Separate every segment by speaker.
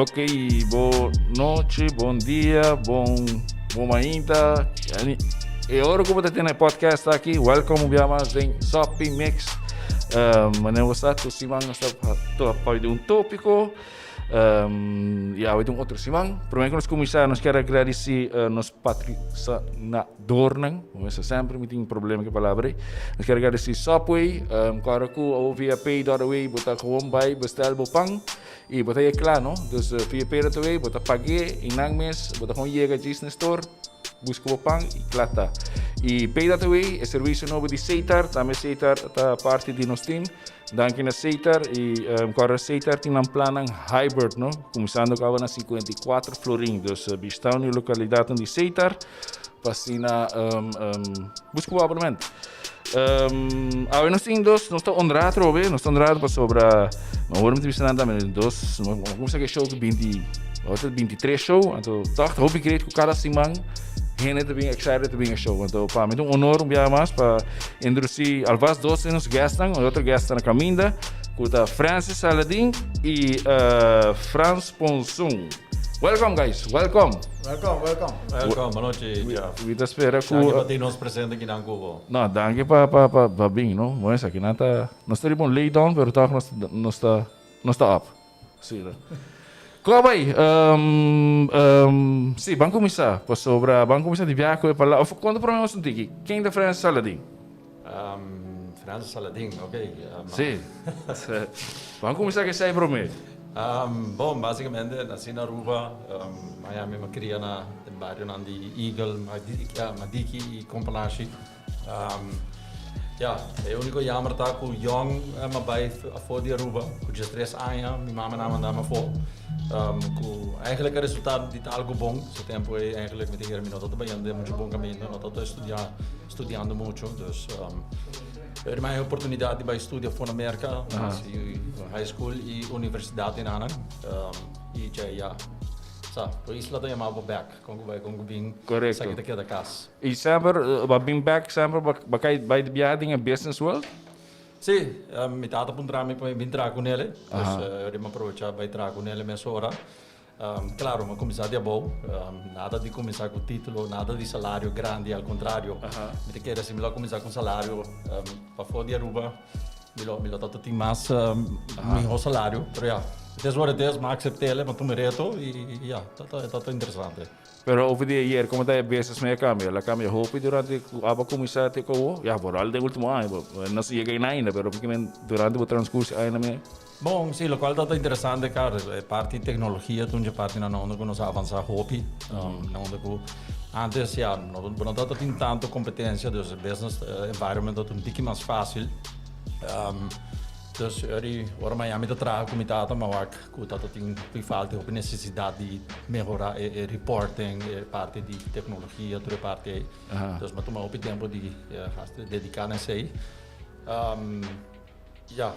Speaker 1: Ok, bon nochi, bon dia, bon bon mainta. E ora ku bo ta tene podcast aki, welcome un bia mas den Soppy Mix. Manera bo sa, tur siman nos ta papia di un tópiko. I awe ta un otro siman. Promé ku nos kuminsá, nos kier agradisí nos patrosinadornan. Bo mester semper mi tin problema ku e palabra ei. Nos kier agradisí Subway. Kòrda ku awo via Pay dot away bo ta gewoon bai bestel bo pan i bo ta yega kla, no? Dus via Pay dot away bo ta pag'é i nan mes bo ta gewoon yega djis na e store, buska bo pan i kla ta. I Pay dot away e servisio nobo di Setar, tambe Setar ta parti di nos team. Danki na Setar y kòrda Setar tin nan plannan hybrid no, kuminsando kaba na 54 florin. Dus bishita un di lokalidatnan di Setar pa asina buska bo abonament. Awe nos tin dos, nos ta honrá atrobe, nos ta honrá pasobra no hoor mi ta bisa nan tambe dos, no kuminsá ku e show ku binti, awor ta 23 show, anto tòg ta hopi great ku kada siman hende ta bin excited ta bin e show. Anto pa mi ta un honor un biaha mas pa Introducí alvast dos di nos guestnan, un otro guest ta na caminda, cu ta Francis Saladin y Frans Ponson. Welcome guys, welcome.
Speaker 2: Welcome, welcome.
Speaker 3: Welcome, bon nochi Jeff.
Speaker 1: Mi ta spera cu.
Speaker 3: Danki pa tin nos presente aki nan cu bo.
Speaker 1: No, danki pa pa pa pa bin, no. Bon esaki nan ta, nos ta riba un lay down pero toch nos nos ta nos ta up. Sí, no. Kò bai? Sí, ban kuminsá. Pasobra ban kuminsá di biaha ku e palabra. Òf konta promé nos un tiki. Ken ta Frans Saladin?
Speaker 3: Frans Saladin, ok.
Speaker 1: Sí. Ban kuminsá ku esei promé.
Speaker 3: Bon, básikamente nasí na Aruba, Miami, mi a kria na den barionan di Eagle, Madiki i Kompanashi. Ya, e úniko jammer ta ku yòn mi a bai afó di Aruba, ku diestres aña mi mama nan a manda mi afó. Ku eigenlijk e resultado di ta algu bon, su tempu ei eigenlijk mi ta kere mi no tabata bayendo den muchu bon kaminda, no tabata estudia studiando muchu, dus pero mi a haña oportunidat di bai studia afó na Merka, hasi high school i universidat einan i djei ya sa, por isla ta yama bo bèk. Kon ku bai, kon ku bin,
Speaker 1: Korekto.
Speaker 3: esaki ta keda kas.
Speaker 1: I semper bo a bin bek, semper bo a kai bai di biaha den e business world?
Speaker 3: Sí, mi tata puntra mi pa mi bin traha ku nele, dus mi a aprovecha bai traha ku nele mesora. Klaro, mi a kuminsá di abou, nada di kuminsá ku título, nada di salario grandi, al kontrario, mi ta kere si mi lo a kuminsá ku un salario pafó di Aruba, Mi lo, mi lo tabata tin mas miho salario, pero ya, it is what it is, mi a aceptele, mi a tuma e reto y ya, ta ta ta ta interesante.
Speaker 1: Pero over di e year, como ta e business mei a cambia? El a cambia hopi durante cu abo a cuminsa te cu awo? Ya, vooral den ultimo aña, bo no si yega aina ainda, pero durante bo transcurso aña mei.
Speaker 3: Bon, si, locual ta ta interesante, claro, e parti tecnologia ta un dje partinan na unda cu nos a avansa hopi, na unda cu antes, ya, no bo no tabata tin tanto competencia, dus e business environment tabata un tiki mas facil. Dus ora ora Miami ta traha cu mi tata, mi a wak cu tabata tin hopi falta, hopi necesidad di mehora e reporting, e parti di tecnologia, tur e parti ey. Dus mi a tuma hopi tempo di dedica na esey. Ya,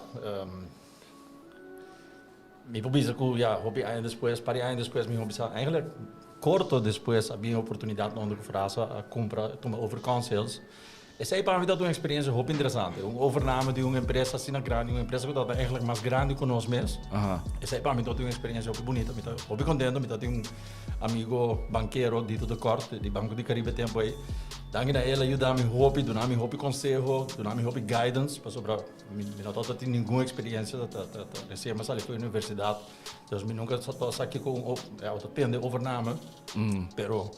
Speaker 3: mi por bisa ku ya hopi aña despues, par di aña despues mi por bisa eigenlijk korto despues a bin e oportunidat unda ku Frasa a kumpra tuma over Consales. Esei pa mi tabata un eksperensia hopi interesante, un overname di un empresa asina grandi, un empresa ku tabata eigenlijk mas grandi ku nos mes. Esei pa mi tabata un eksperensia hopi bunita, mi ta hopi kontento, mi tabatin un amigo bankero Dito de Kort di Banco di Caribe e tempo ei. Danki na el a yuda mi hopi, duna mi hopi konseho, duna mi hopi guidance pasobra mi no tabata tin ningun eksperensia, ta ta ta resien mi a sali for universidat, dus mi nunka sa sa kiko un ya bo ta tende overname, pero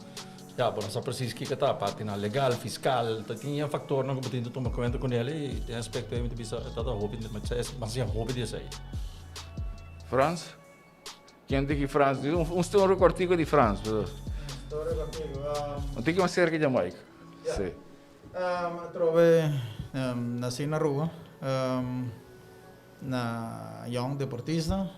Speaker 3: ya bo no sa presis kiko ta, partinan legal, fiskal, ta tin yen faktornan ku bo tin di tuma kuenta ku nel i den aspekto ei mi ta bisa e tabata hopi, mi a siña hopi di esei.
Speaker 1: Frans? Ken di ki Frans? Un storia kortiku di Frans.
Speaker 2: Un storia kortiku.
Speaker 1: Un tiki mas serka Jamaica.
Speaker 2: Ja.
Speaker 1: Si.
Speaker 2: Atrobe nací na Aruba, na yong deportista.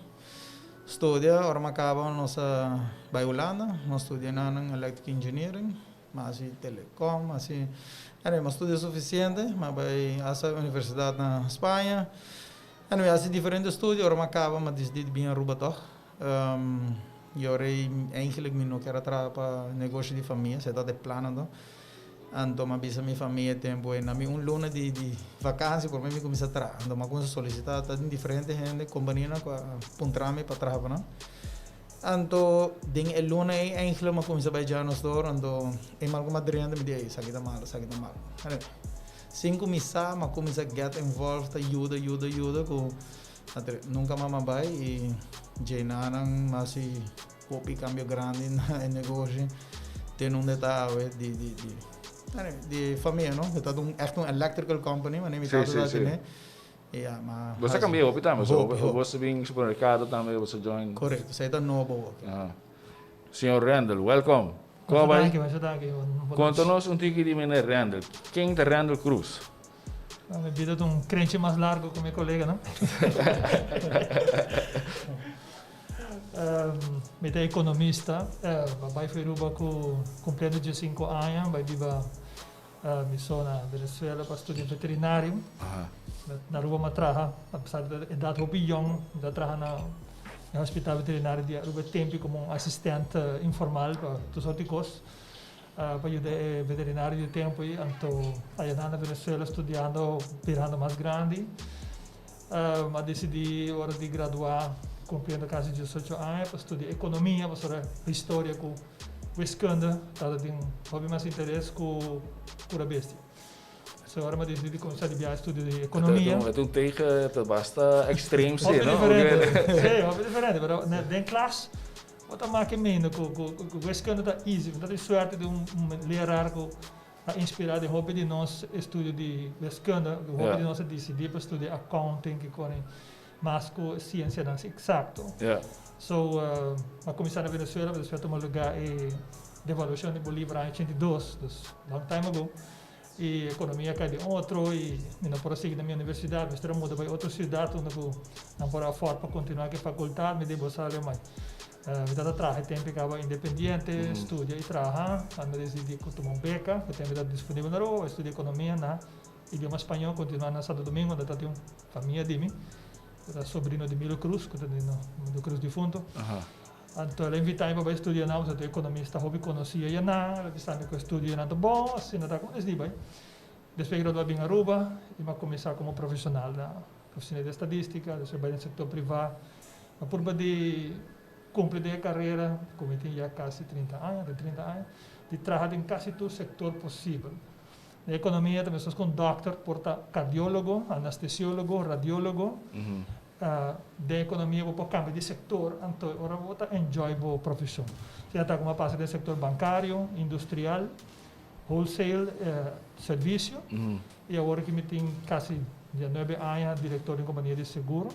Speaker 2: Studia, ora mi a caba nos a bay Hulanda, nos studia nan electric engineering, mi a haci telecom, mi a haci, anyway, mi a studia suficiente, mi a bay hasta universidad na Spaña. Anyway, hasi diferente studio, ora mi a kaba mi a disidí di bin Aruba tòg. I ora ei eigenlijk mi no kier a traha pa negoshi di famia, esei tabata e plan anto. Anto mi a bisa mi famia e tempu ei, na mi un luna di di vakansi promé mi kuminsá traha. Anto mi a kuminsá solisitá, ta tin diferente hende, kompanianan ku a puntra mi pa traha pa nan. Anto den e luna ei eigenlijk mi a kuminsá bai Janus Door, anto e mal ku mi a drenta mi di ey esaki ta malo, esaki ta malo. Anyway, sin ku mi sa mi a kuminsá get involved ta yuda, yuda, yuda ku nunka mas mi a bai i djenanan mi a hasi hopi kambio grandi na e negoshi te nunde ta awe di di di anyway di famia no, e ta un echt un electrical company manera mi tata ta tene. Ja, ma
Speaker 1: Bo sa cambia hopi tambe, so bo sa bin supermercado tambe, bo sa join.
Speaker 2: Correcto, esey ta nobo hopi.
Speaker 1: Aha. Señor Randall, welcome. Como
Speaker 4: Masha
Speaker 1: bay?
Speaker 4: danki, masha danki.
Speaker 1: Conta nos un tiki di meneer Randall. Ken ta Randall Cruz?
Speaker 4: No, mi bida ta un krenchi mas largo cu mi coleganan. Mi ta economista, a bay for Aruba cu cumpliendo diescinco aña, bay biba Mi so na Venezuela pa studia veterinario. Na Aruba mi a traha, apesar di edat hopi yong, mi ta traha na e hospital veterinario di Aruba e tempi komo un asistent informal pa tur sort di kos, pa yuda e veterinario di e tempu ei. Anto ayanan na Venezuela studiando, birando mas grandi, mi a disidí ora di gradua kumpliendo kasi diesocho aña pa studia ekonomia pasobra historia ku Wiskunde tabata tin hopi mas interes ku kura bestia. So ora mi a disidí di kuminsá di biaha studio di ekonomia.
Speaker 1: E ta un tegen, ta basta ekstrem si,
Speaker 4: no? Hopi diferente, si, hopi diferente. Pero den klas bo ta make mendo ku wiskunde ta easy. Mi ta tin suerte di un leraar ku a inspirá den hopi di nos estudio di wiskunde. Hopi di nos a disidí pa studia accounting, kiko mas ku siensianan eksakto. So, a kuminsá na Venezuela, Venezuela tuma lugá e devaluashon di bolívar aña 82, dus long time ago, i ekonomia kai den otro i mi no por a sigui na mi universidat, mester a muda bai otro siudat unda ku nan por a afòrt pa kontinuá ku e fakultat, mi di bo sa aleu mai. Mi tabata traha e tempu kaba independiente, studia i traha, mi a disidí ku tuma un beka, ku tempu tabata disponibel na Aruba, bai studia ekonomia na Idioma spañó kontinuá na Santo Domingo unda ta tin un famia di mi, ku ta sobrino di Milo Cruz, ku ta di Milo Cruz difunto. Anto el a invitá mi pa bai studia nan, pasobra ta un ekonomista hopi konosí ayanan. El a bisa mi ku e studio nan ta bon, asina ta ku mi bai. Despues graduá bin Aruba i mi a kuminsá komo profeshonal na ofisina di estadístika, despues bai den sektor privá. Mi a purba di kumpli den e karera, ku mi tin ya kasi 30 aña, den 30 aña, di traha den kasi tur sektor posibel. Den economia ta meskos ku un dòkter por ta kardiólogo, anestesiólogo, radiólogo. Den economia bo por kambia di sektor, anto ora bo ta enjoy bo profeshon. Asina ta komo a pasa den sektor bankario, industrial, wholesale, servisio. I awor ki mi tin kasi ya nuebe aña direktor di un kompania di seguro.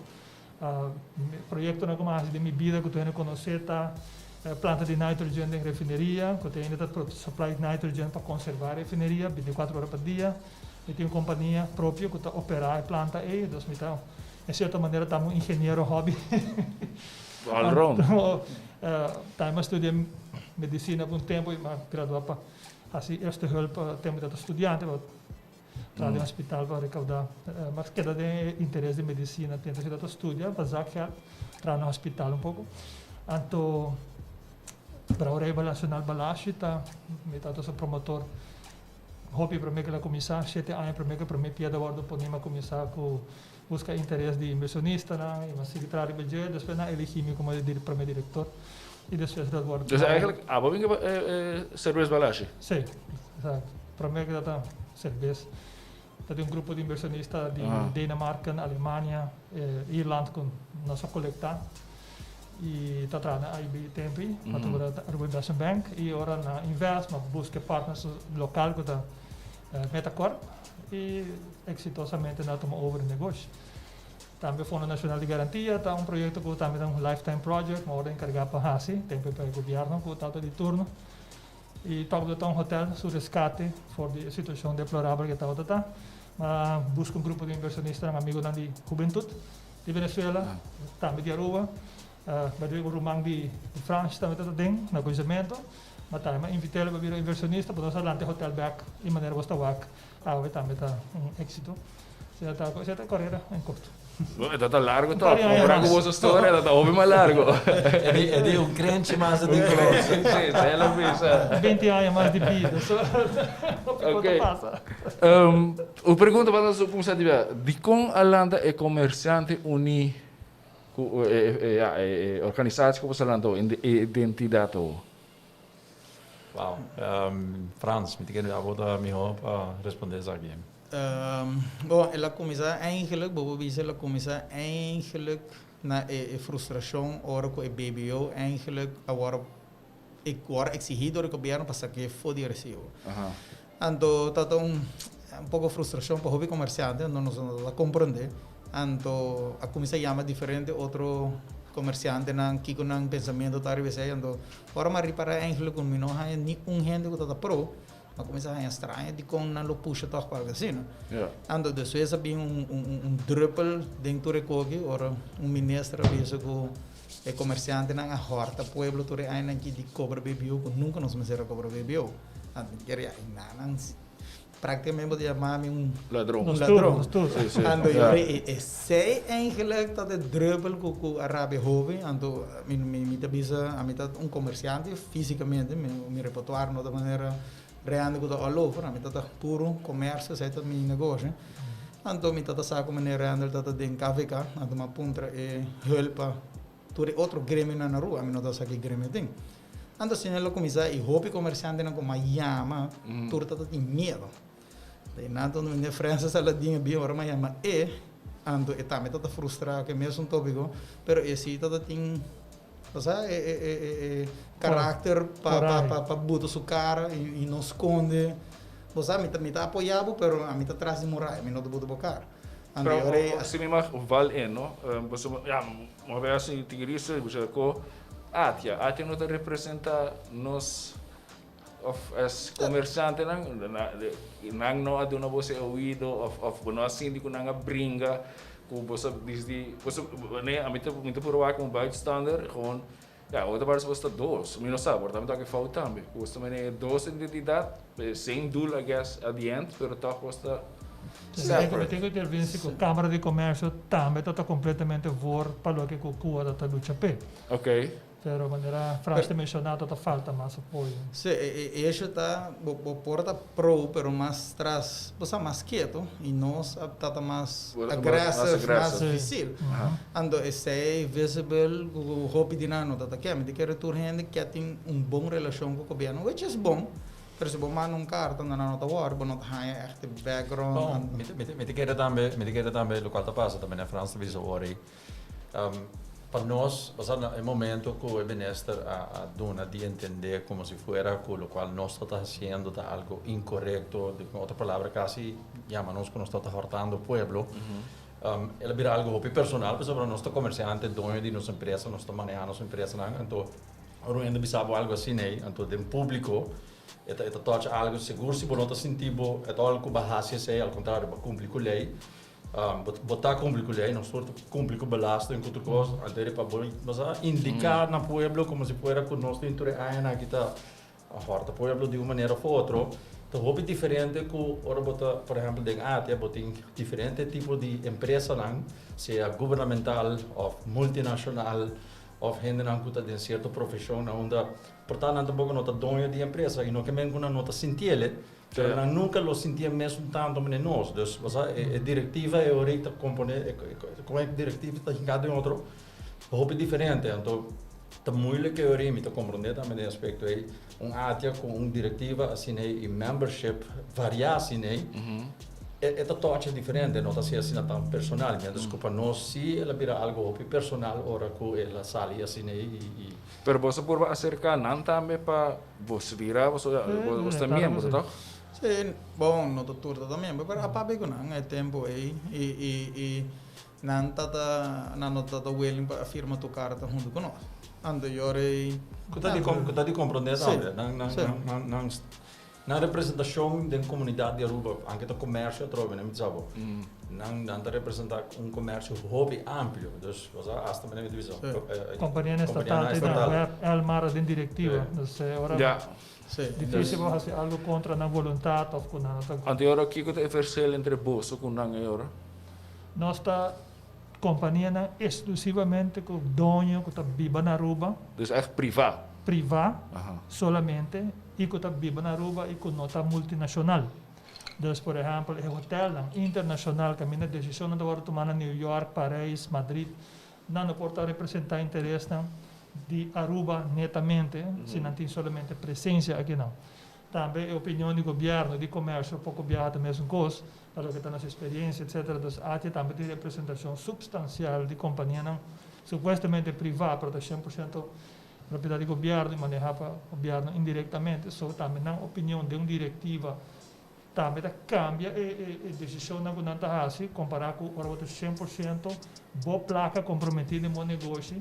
Speaker 4: Proyektonan ku mi a hasi den mi bida ku tur hende konosé ta planta di nitrogen den refineria, ku te hende ta supply nitrogen pa konservá refineria bintikuater ora pa dia. Mi tin un kompania propio ku ta operá e planta ei, dus mi ta en sierto manera ta un ingeniero hòbi.
Speaker 1: All round.
Speaker 4: Tambe mi a studia medisina pa un tempu i mi a gradua pa hasi eerste hulp tempu mi tabata studiante. Traha den hospital pa recaudá, mas keda den e interes di medicina. Tenta si ta studia pa zakgeld, traha na hospital un poco. Anto Brouwerij Nacional Balashi ta, mi tata su promotor hopi prome ku el a kuminsá, shete aña prome ku e prome piedra wòrdu poní, mi a kuminsá ku buska interes di invershonistanan i mi a sigui traha riba dje. Despues nan a eligí mi komo e prome direktor i despues dat wòrdu.
Speaker 1: Dus eigenlijk abo bin ku e Cervez Balashi?
Speaker 4: Sí, exacto. Prome ku ta Cervez. Ta tin un grupo di invershonista di Denemarken, Alemania, Ierland ku nos a kolektá i ta traha na AIB tempu ei, ma tabata Aruba Investment Bank i ora nan invest nan buska e partners lokal ku ta Metacorp i eksitosamente nan a tuma over e negoshi. Tambe Fondo Nacional di Garantia ta un proyecto cu tambe ta un lifetime project, ma ora encarga pa haci, tempo pa e gobierno cu tabata di turno. Y tok lo ta un hotel su rescate for di e situacion deplorabel cu e tabata ta. Ma busca un grupo di inversionistanan, amigonan di hubentud di Venezuela, tambe di Aruba. By the way un ruman di Frans tambe tabata den na cuminsamento. Ma tambe mi a invit'el pa bira inversionista pa nos a lanta e hotel bek y manera bos ta wak awe tambe ta un exito. Esei ta esei ta carera en corto.
Speaker 1: Bo e ta largo toch? Compara cu boso storia ta hopi mas largo.
Speaker 3: E di un crenchi mas di color.
Speaker 1: Si, si, esei lo bisa.
Speaker 4: 20 aña mas di bida. So, hopi cos ta pasa.
Speaker 1: Un pregunta pa nos cuminsa di bia. Dicon a lanta e comerciante uni? Ku e, ja, e organisatie ku boso lanta e identidat o.
Speaker 3: Wow. Frans, mi ta kere abo ta mihó pa respondé esaki.
Speaker 2: Bon, el a kuminsá eigenlijk, bo por bisa el a kuminsá eigenlijk na e frustrashon ora ku e BBO eigenlijk a wòrdu e wòrdu eksigí dor e gobièrnu pa sak'é for di e resibo. Anto ta un un poko frustrashon pa hopi komersiante, anto nos no ta komprondé. Anto a kuminsá yama diferente otro komersiantenan kiko nan pensamentu ta riba esei. Anto ora mi a ripará eigenlijk ku mi no haña ni un hende ku ta ta pro, mi a kuminsá haña straño dikon nan lo pusha tòg pa algu asina. Anto despues a bin un un druppel den tur e koki ora un minister a bisa ku e komersiantenan a hòrta pueblo tur e añanan aki di kobra BBO ku nunka nos mester a kobra BBO. Anto mi kere nan prácticamente bo ta yama mi un
Speaker 1: ladron.
Speaker 2: Un ladron. Anto yo esei eigenlijk ta de druppel ku ku a rabia hopi. Anto mi mi ta bisa ami ta un comerciante fisicamente mi mi repertoire no ta manera real ku ta all over. Ami ta ta puro comercio esei ta mi negoshi. Anto mi ta ta sa ku meneer Randall ta ta den KVK anto mi a puntra e hulp pa tur e otro gremionan na Aruba. Ami no ta sa ki gremio tin. Anto asina lo kuminsá i hopi komersiantenan ku m'a yama tur ta tin miedu. De nan ta unda Francis Saladin a bin ora m'a yama e, anto e tambe ta ta frustrá ku e mesun tópiko, pero e si ta ta tin bo sa e e e karakter pa pa pa buta su kara i no skonde. Bo sa mi ta mi ta apoyá bo pero ami ta tras di muraya, mi no ta buta bo kara.
Speaker 1: Anto e ora ei. Si mi mag val in no, pasobra ya, mi a bai hasi tin research bo ku Atia, Atia no ta representa nos of es comerciantenan, nan no a duna boso e oido of of bo no a sinti ku nan a bringa ku boso disdi, boso ne ami ta mi ta puru wak como buitenstander gewoon ya otro parti boso ta dos, mi no sa por ta mi ta wak e fout tambe ku boso ta mene dos identidad same doel I guess at the end pero toch boso ta
Speaker 4: separate. Mi tin ku interveni si ku Camara di Comercio tambe ta ta completamente voor pa loke ku Cuba ta ta lucha p'e.
Speaker 1: Ok.
Speaker 4: Pero manera Frans ta menciona ta ta falta mas apoyo.
Speaker 2: Si, e hecho ta bo bo por ta pro pero mas tras bo sa mas keto y nos a ta ta mas aggressive, mas dificil. Anto esey visible cu hopi di nan no ta ta ke. Mi ta kere tur hende ke tin un bon relacion cu gobierno which is bon pero si bo manda un carta nan no ta wor bo no ta haya echt e background.
Speaker 3: Bon, mi ta kere tambe mi ta kere tambe locual ta pasa ta manera Frans ta bisa awor ey. Pa nos, pasá na e momento ku e minister a duna di entendé komo si fuera ku lokual nos ta ta hasiendo ta algo inkorekto, di ku otro palabra kasi yama nos ku nos ta ta hòrtando pueblo, el a bira algo hopi personal pasobra nos ta komersiante, doño di nos empresa, nos ta manehá nos empresanan, anto ora un hende bisa bo algo asina ei, anto den públiko e ta e ta tòch algo, sigur si bo no ta sinti bo e ta algo ku bo a hasi esei, al kontrario bo a kumpli ku lei. Bo ta cumpli cu ley, nos tur ta cumpli cu belasting cu tur cos, anto pa bo nos a indica na pueblo como si fuera cu nos tin tur e añanan aki ta horta pueblo di un manera of otro, ta hopi diferente cu ora bo ta por ehempel den Atia bo tin diferente tipo di empresanan, sea gubernamental of multinacional of hendenan cu ta den cierto profesion na unda por ta nan tampoco no ta doño di empresa y no ke men cu nan no ta sintiele. Pero nan nunca lo sinti e mesun tanto mane nos. Dus, bo sa, e directiva e ora ta compone, con e directiva ta hinca den otro, hopi diferente. Anto, ta moeilijk e ora mi ta comprende tambe den aspecto ey, un atia cu un directiva asina ey y membership varia asina ey, e ta tocha diferente, no ta asina asina tan personal. Mientras cu pa nos si el a bira algo hopi personal ora cu el a sali asina ey y.
Speaker 1: Pero boso por acerca nan tambe pa Bo bira, bo bo ta miembro, toch?
Speaker 2: Sí, bon, no ta tur ta miembro, pero a papia ku nan e tempu ei i i i nan ta ta nan no ta ta willing pa firma tur karta huntu ku nos. Anto yora ei.
Speaker 3: Ku ta di ku ta di komprondé tambe. Nan nan nan nan nan representashon den komunidat di Aruba, anke ta komersio atrobe, nan mi ta sa bo. Nan nan ta representá un komersio hopi amplio, dus bo sa asta manera mi ta bisa.
Speaker 4: Kompanianan estatal ta den web, Elmar a den direktiva, dus e ora difisil bo hasi algo kontra nan boluntat of ku nan no ta.
Speaker 1: Anto e ora kiko ta e verschil entre boso ku nan e ora?
Speaker 4: Nos ta kompanianan eksklusivamente ku doño ku ta biba na Aruba.
Speaker 1: Dus ègt privá?
Speaker 4: Privá solamente i ku ta biba na Aruba i ku no ta multinashonal. Dus, por ehèmpel, e hotèlnan internashonal kaminda desishonnan ta wòrdu tumá na New York, Parijs, Madrid, Nan no por ta representa interesnan di Aruba netamente, si nan tin solamente presencia akinan. Tambe e opinion di gobierno, di comercio poco biaha ta mesun cos, pa loke ta nos experiencia etc. Dus ATIA tambe tin representacion substancial di companianan supuestamente priva pero ta 100% propiedad di gobierno y maneha pa gobierno indirectamente. So tambe nan opinion den un directiva tambe ta cambia e decisionnan cu nan ta haci compara cu ora bo ta 100% bo placa comprometi den bo negoshi,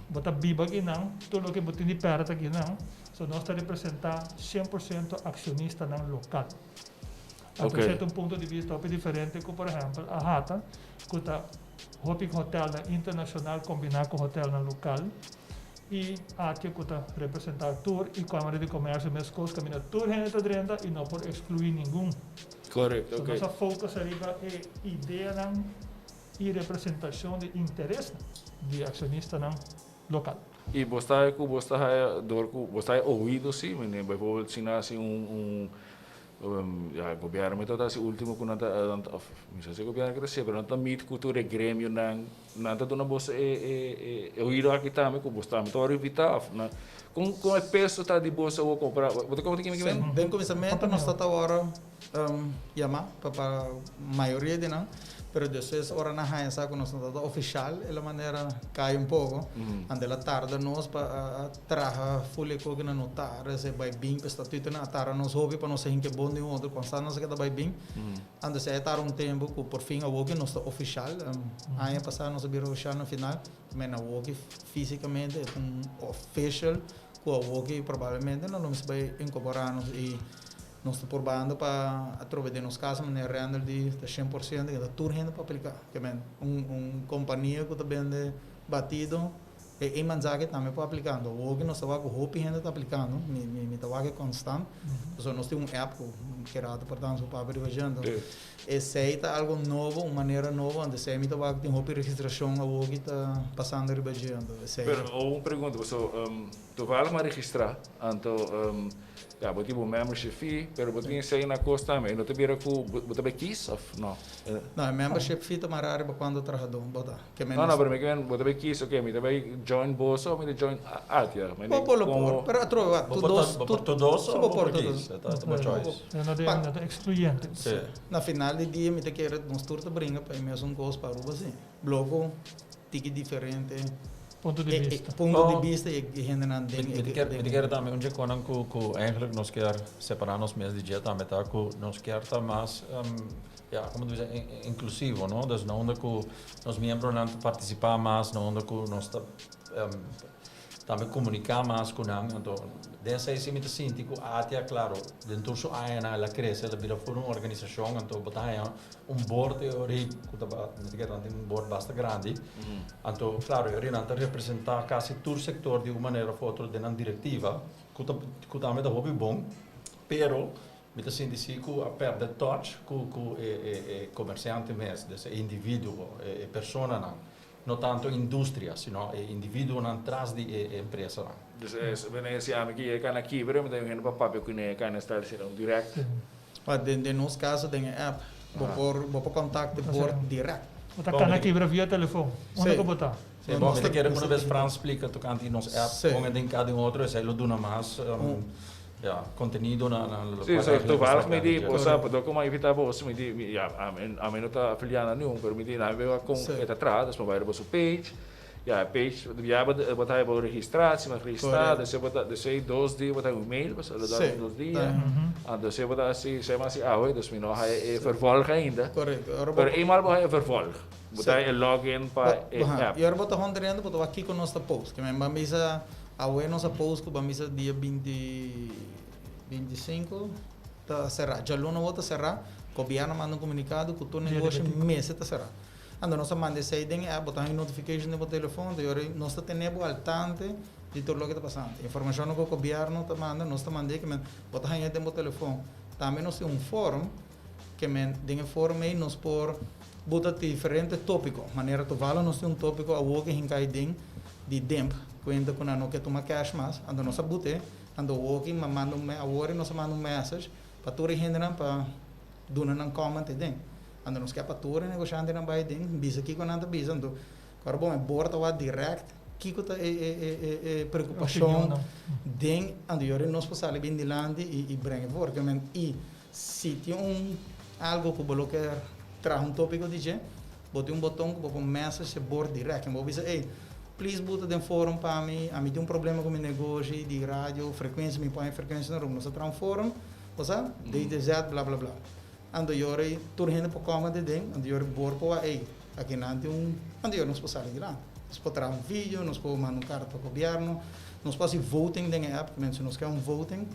Speaker 4: bo ta biba akinan, tur loke bo tin di perde ta akinan. So nos ta representa 100% accionistanan local. Anto esei ta un punto di bista hopi diferente cu por ehempel AHATA cu ta hopi hotelnan internacional combina cu hotelnan local y ATIA cu ta representa tur y Camara di Comercio mescos caminda tur hende ta drenta y no por exclui ningun. So nos a focus ariba e ideanan y representacion di interesnan di accionistanan local.
Speaker 1: Y bo sta cu bo sta haya door cu bo sta haya oido si, mene bijvoorbeeld si nan haci un un ya gobierno mi ta haci ultimo cu nan ta of mi sa si gobierno ke ta haci pero nan ta meet cu tur e gremionan nan ta duna boso e e e oido aki tambe cu bo tambe ta worde invita of nan con con e peso ta di boso awor compara bo ta comprende kico mi
Speaker 2: kier? Den cuminsamento nos ta ta worde yama pa pa mayoria di nan, pero despues ora nan haña sa ku nos no tabata ofishal e la manera kai un poko, anto el a tarda nos pa a traha ful e koki na notaris e bai bin pa e statutonan a tarda nos hopi pa nos a hinka e bon den otro konstant nos a keda bai bin, anto esei a tarda un tempu ku por fin awoki nos ta ofishal, aña pasá nos a bira ofishal na final, men awoki fisikamente e ta un official ku awoki probablemente nan lo mester bai inkorporá nos i. Nos ta purbando pa atrobe den nos casa manera Randall di ta 100% ta tur hende por aplica. Ke men un compania cu ta bende batido e e manzake tambe por aplica. Anto awor nos ta wak cu hopi hende ta aplicando, mi ta wak e constant. Pasobra nos tin un app cu Gerardo por dansa un papia riba dje. Anto esey ta algo nobo, un manera nobo. Anto esey mi ta wak tin hopi registracion awor ki ta pasando riba dje. Anto esey.
Speaker 1: Pero un pregunta pasobra toevallig mi a registra anto. Ya, bo tin bo membership fee, pero bo tin esei na kos tambe. E no ta bira ku bo ta bai kies of no?
Speaker 2: No, e membership fee ta mara riba kuantu trahadó bo ta. Ke
Speaker 1: No, no, pero mi ke men bo ta bai kies, oke, mi ta bai join boso of mi ta join Atia.
Speaker 2: Bo por lo por, pero atrobe wak,
Speaker 3: tur dos, Bo por tur dos of bo por kies, e ta bo choice.
Speaker 4: E no ta excluyente.
Speaker 2: Si. Na final di dia mi ta kere nos tur ta bringa pa e mesun kos pa Aruba si. Bloko tiki diferente.
Speaker 4: Punto di bista.
Speaker 2: Punto di bista y e hendenan den
Speaker 3: e. Mi ta kere tambe un dje konan ku ku eigenlijk nos kier separa nos mes di dje tambe ta ku nos kier ta mas ya komo ta bisa inklusivo no dus na unda ku nos miembronan ta partisipa mas na unda ku nos ta Tambe komuniká mas ku nan. Anto den esei si mi ta sinti ku ATIA, klaro, den tur su añanan el a krese, el a bira ful un organisashon. Anto bo ta haña un bord e ora ku ta mi ta kere nan tin un bord basta grandi. Anto klaro e ora nan ta representá kasi tur sektor di un manera òf otro den nan direktiva, ku ta ku tambe ta hopi bon, pero mi ta sinti si ku a pèrdè touch ku ku e e komersiante mes, des e individuo, e personanan. No tanto industria, sino e individuonan tras di e empresanan.
Speaker 1: Dus es wanneer si ami ke yega na kibra, mi ta un hende pa papia kuné, kana style sera un direct.
Speaker 2: Pa den den nos caso den e app, bo por bo por contact e board direct.
Speaker 4: Bo ta kana kibra via telefon, unda ku bo ta?
Speaker 3: Si, bo, mi ta kere una bes Frans splika tokante di nos app, kon e den kada un otro, esei lo duna mas ya, kontenido na na
Speaker 1: lokual Sí, so eigenlijk toevallig mi di, bo sa, pasobra como a invita boso, mi di, ya, ami ami no ta afiliá na niun, pero mi di, laat mi wak kon e ta traha, dus mi bai riba su page, ya, e page, ya bo bo ta bo registratie, mi a registrá, despues bo ta, despues 2 dia bo ta un mail, pasobra lo da un 2 dia, anto despues bo ta hasi, esei mi a hasi awe, dus mi no haya e vervolg ainda, pero eenmaal bo haya e vervolg, bo ta haya e login pa e app.
Speaker 2: Y ora bo ta honderiendo, bo ta wak kiko nos ta post, ke men ban bisa. Awe nos a post ku ban bisa dia 20, 25 ta será. Djaluna awor ta será. Gobièrnu a manda un komunikado ku tur negoshi mester ta será. Anto nos a manda esei den e app, bo ta haña notification den bo telefon, anto yora nos ta tene bo al tante di tur loke ta pasando. Informashonnan ku gobièrnu ta manda, nos ta mand'é ke men bo ta haña den bo telefon. Tambe nos tin un forum ke men den e forum ei nos por buta diferente tópiko. Manera tovallig nos tin un tópiko awor ke hinka ei den. Di demp cuenta cu nan no ke tuma cash mas, anto nos a bute, anto woki ma manda un awor nos a manda un message pa tur e hendenan pa duna nan comment aden. Anto nos ke pa tur e negoshantenan bay aden bisa kico nan ta bisa, anto Awor bon, e board ta wak direct kiko ta e e e e e preocupacion den anto yori nos por sali bin dilanti y y brenga voor. Ke men y si tin un algo cu bo lo kier traha un topico di dje, bo tin un boton cu bo por message e board direct en bo bisa ey please buta den forum pa mi, ami tin un problema cu mi negoshi di radio, frecuencia, mi por haña frecuencia na Aruba. Nos ta traha un forum, bo sa, DTZ bla bla bla. Anto yora tur hende por kòme de den, anto yora bor por wak ey, aki nan tin un, anto yora nos por sali dilanti. Nos por traha un video, nos por manda un karta pa gobièrnu, nos por hasi voting den e app, men si nos ke un voting,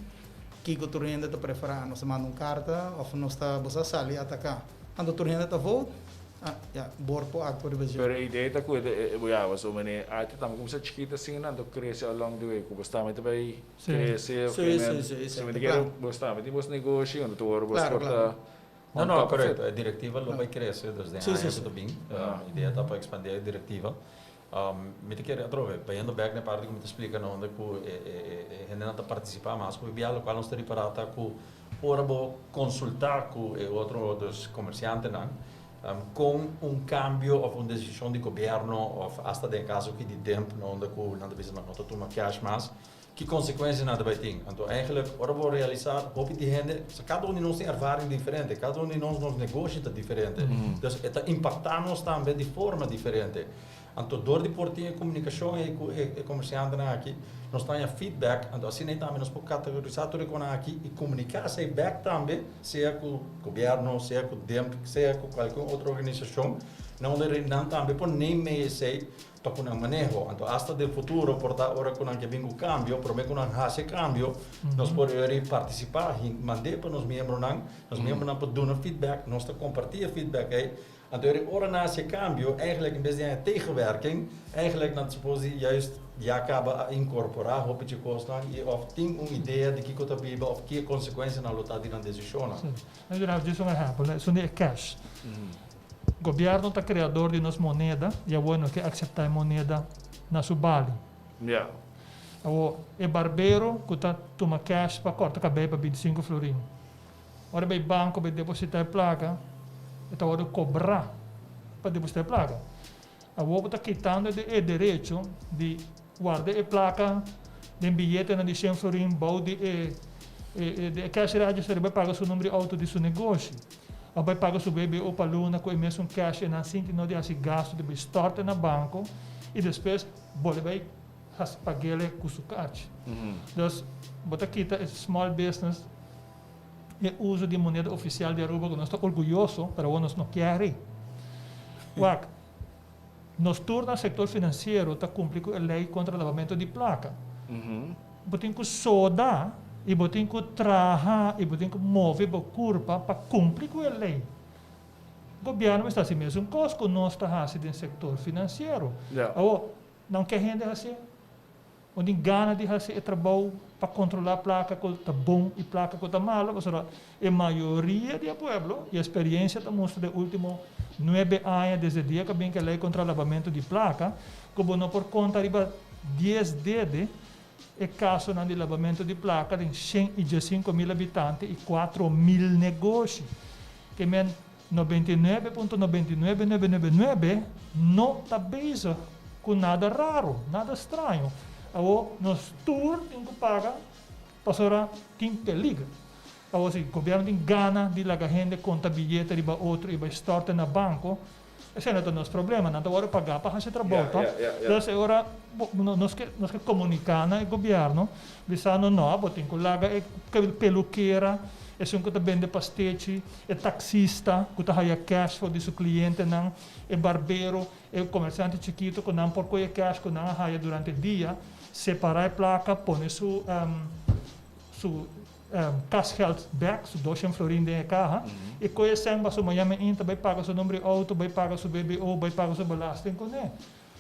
Speaker 2: kiko tur hende ta preferá, nos ta manda un karta òf nos ta, bo sa, sali ataká. Anto tur hende ta vote, ah, ya, bor por aktua riba dje.
Speaker 1: Pero e idea ta ku e bo yawa, so mene arte tambe kuminsá chikito asina, anto krese along the way, ku bo sta mete bai Crece,
Speaker 2: Sí, sí, sí,
Speaker 1: sí. Mi kere bos tambe tin bos negoshi unda tur ora bos
Speaker 2: Claro,
Speaker 1: por ta
Speaker 2: claro.
Speaker 3: No,
Speaker 1: on
Speaker 3: no,
Speaker 1: top of
Speaker 3: correcto.
Speaker 1: it.
Speaker 3: E directiva lo bay crece, dus den
Speaker 2: Sí, sí,
Speaker 3: aña
Speaker 2: sí.
Speaker 3: cu ta bin, idea ta pa expande e directiva. Mi ta kere atrobe, bayendo bek na e parti cu mi ta splica na unda cu e e e hendenan ta participa mas cu bia, locual nos ta ripara ta cu ora bo consulta cu e otro, dus comerciantenan, con un cambio of un decision di gobierno of hasta den e caso aki di DEMP na unda cu nan ta bisa nan no ta tuma cash mas, Ki konsekuensianan ta bai tin? Anto eigenlijk ora bo realisá hopi di hende, sa kada un di nos tin ervaring diferente, kada un di nos nos negoshi ta diferente. Dus e ta impaktá nos tambe di forma diferente. Anto dor di por tin e komunikashon ei ku e komersiantenan aki, nos ta haña feedback, anto asina ei tambe nos por kategorisá tur e konan aki i komuniká esei bèk tambe, sea ku gobièrnu, sea ku DEMP, sea ku kualke otro organisashon, na unda nan tambe por neem esei pa ku nan maneho. Anto asta den futuro por ta ora ku nan ke bin ku kambio, promé ku nan hasi e kambio, nos por yori partisipá, mand'é pa nos miembronan, nos miembronan por duna feedback, nos ta kompartí e feedback ei. Anto yori ora nan hasi e kambio, eigenlijk en bes di haña tegenwerking, eigenlijk nan ta supos di juist ya kaba a inkorporá hopi dje kosnan i òf tin un idea di kiko ta biba òf ki e konsekuensianan lo ta di nan desishonnan.
Speaker 4: Sí. Mi duna djis un ehèmpel, esun di e cash. Gobierno ta creador di nos moneda y awor no ke acepta e moneda na su bali. Awor e barbero cu ta tuma cash pa corta cabey pa 25 florin, ora e bay banco bay deposita e placa, e ta wordo cobra pa deposita e placa. Awor bo ta kitando e derecho di warda e placa den biyetenan di shen florin bou di e e cash register y bay paga su number di auto di su negoshi. Of bay paga su BBO pa luna cu e mesun cash y nan sinti no di haci gasto di bay storte na banco y despues bolbe bay haci paguele cu su cash. Dus bo ta kita e small business e uso di moneda oficial di Aruba cu nos ta orguyoso pero awor nos no kier. Wak, nos tur na sector financiero ta cumpli cu e ley contra lavamento di placa. Bo tin cu soda y bo tin cu traha y bo tin cu move bo curpa pa cumpli cu e ley. Gobierno mester haci mesun cos cu nos ta haci den sector financiero. Awor, nan ke hende haci? Bo tin gana di hasi e trabou pa kontrolá plaka ku ta bon i plaka ku ta malu, pasobra e mayoria di e pueblo, i esperiensia ta mustra den último nuebe aña desde dia ku a bin ku e lei kontra labamentu di plaka, ku bo no por konta riba dies dede e kasonan di labamentu di plaka den 115 mil habitante i 4000 negoshi. Ke men 99.99999 no ta bezig ku nada raro, nada straño. Awor nos tur tin ku paga pasobra tin peliger. Awor si gobièrnu tin gana di laga hende konta biyete riba otro i bai stòrte na banko, esei no ta nos problema, nan ta wòrdu pagá pa hasi trabou, tòg? Dus e ora nos ke nos ke komuniká na e gobièrnu bisando no, bo tin ku laga e pelukera, esun ku ta bende pastechi, e taksista ku ta haya cash for di su klientenan, e barbero, e komersiante chikitu ku nan por kohe cash ku nan a haya durante dia, separá e plaka, pone su su kasgeld bek, su 200 florin den e kaha, i kohe esèn pa su mañana mainta bai paga su nomber di outo, bai paga su BBO, bai paga su belasting kuné.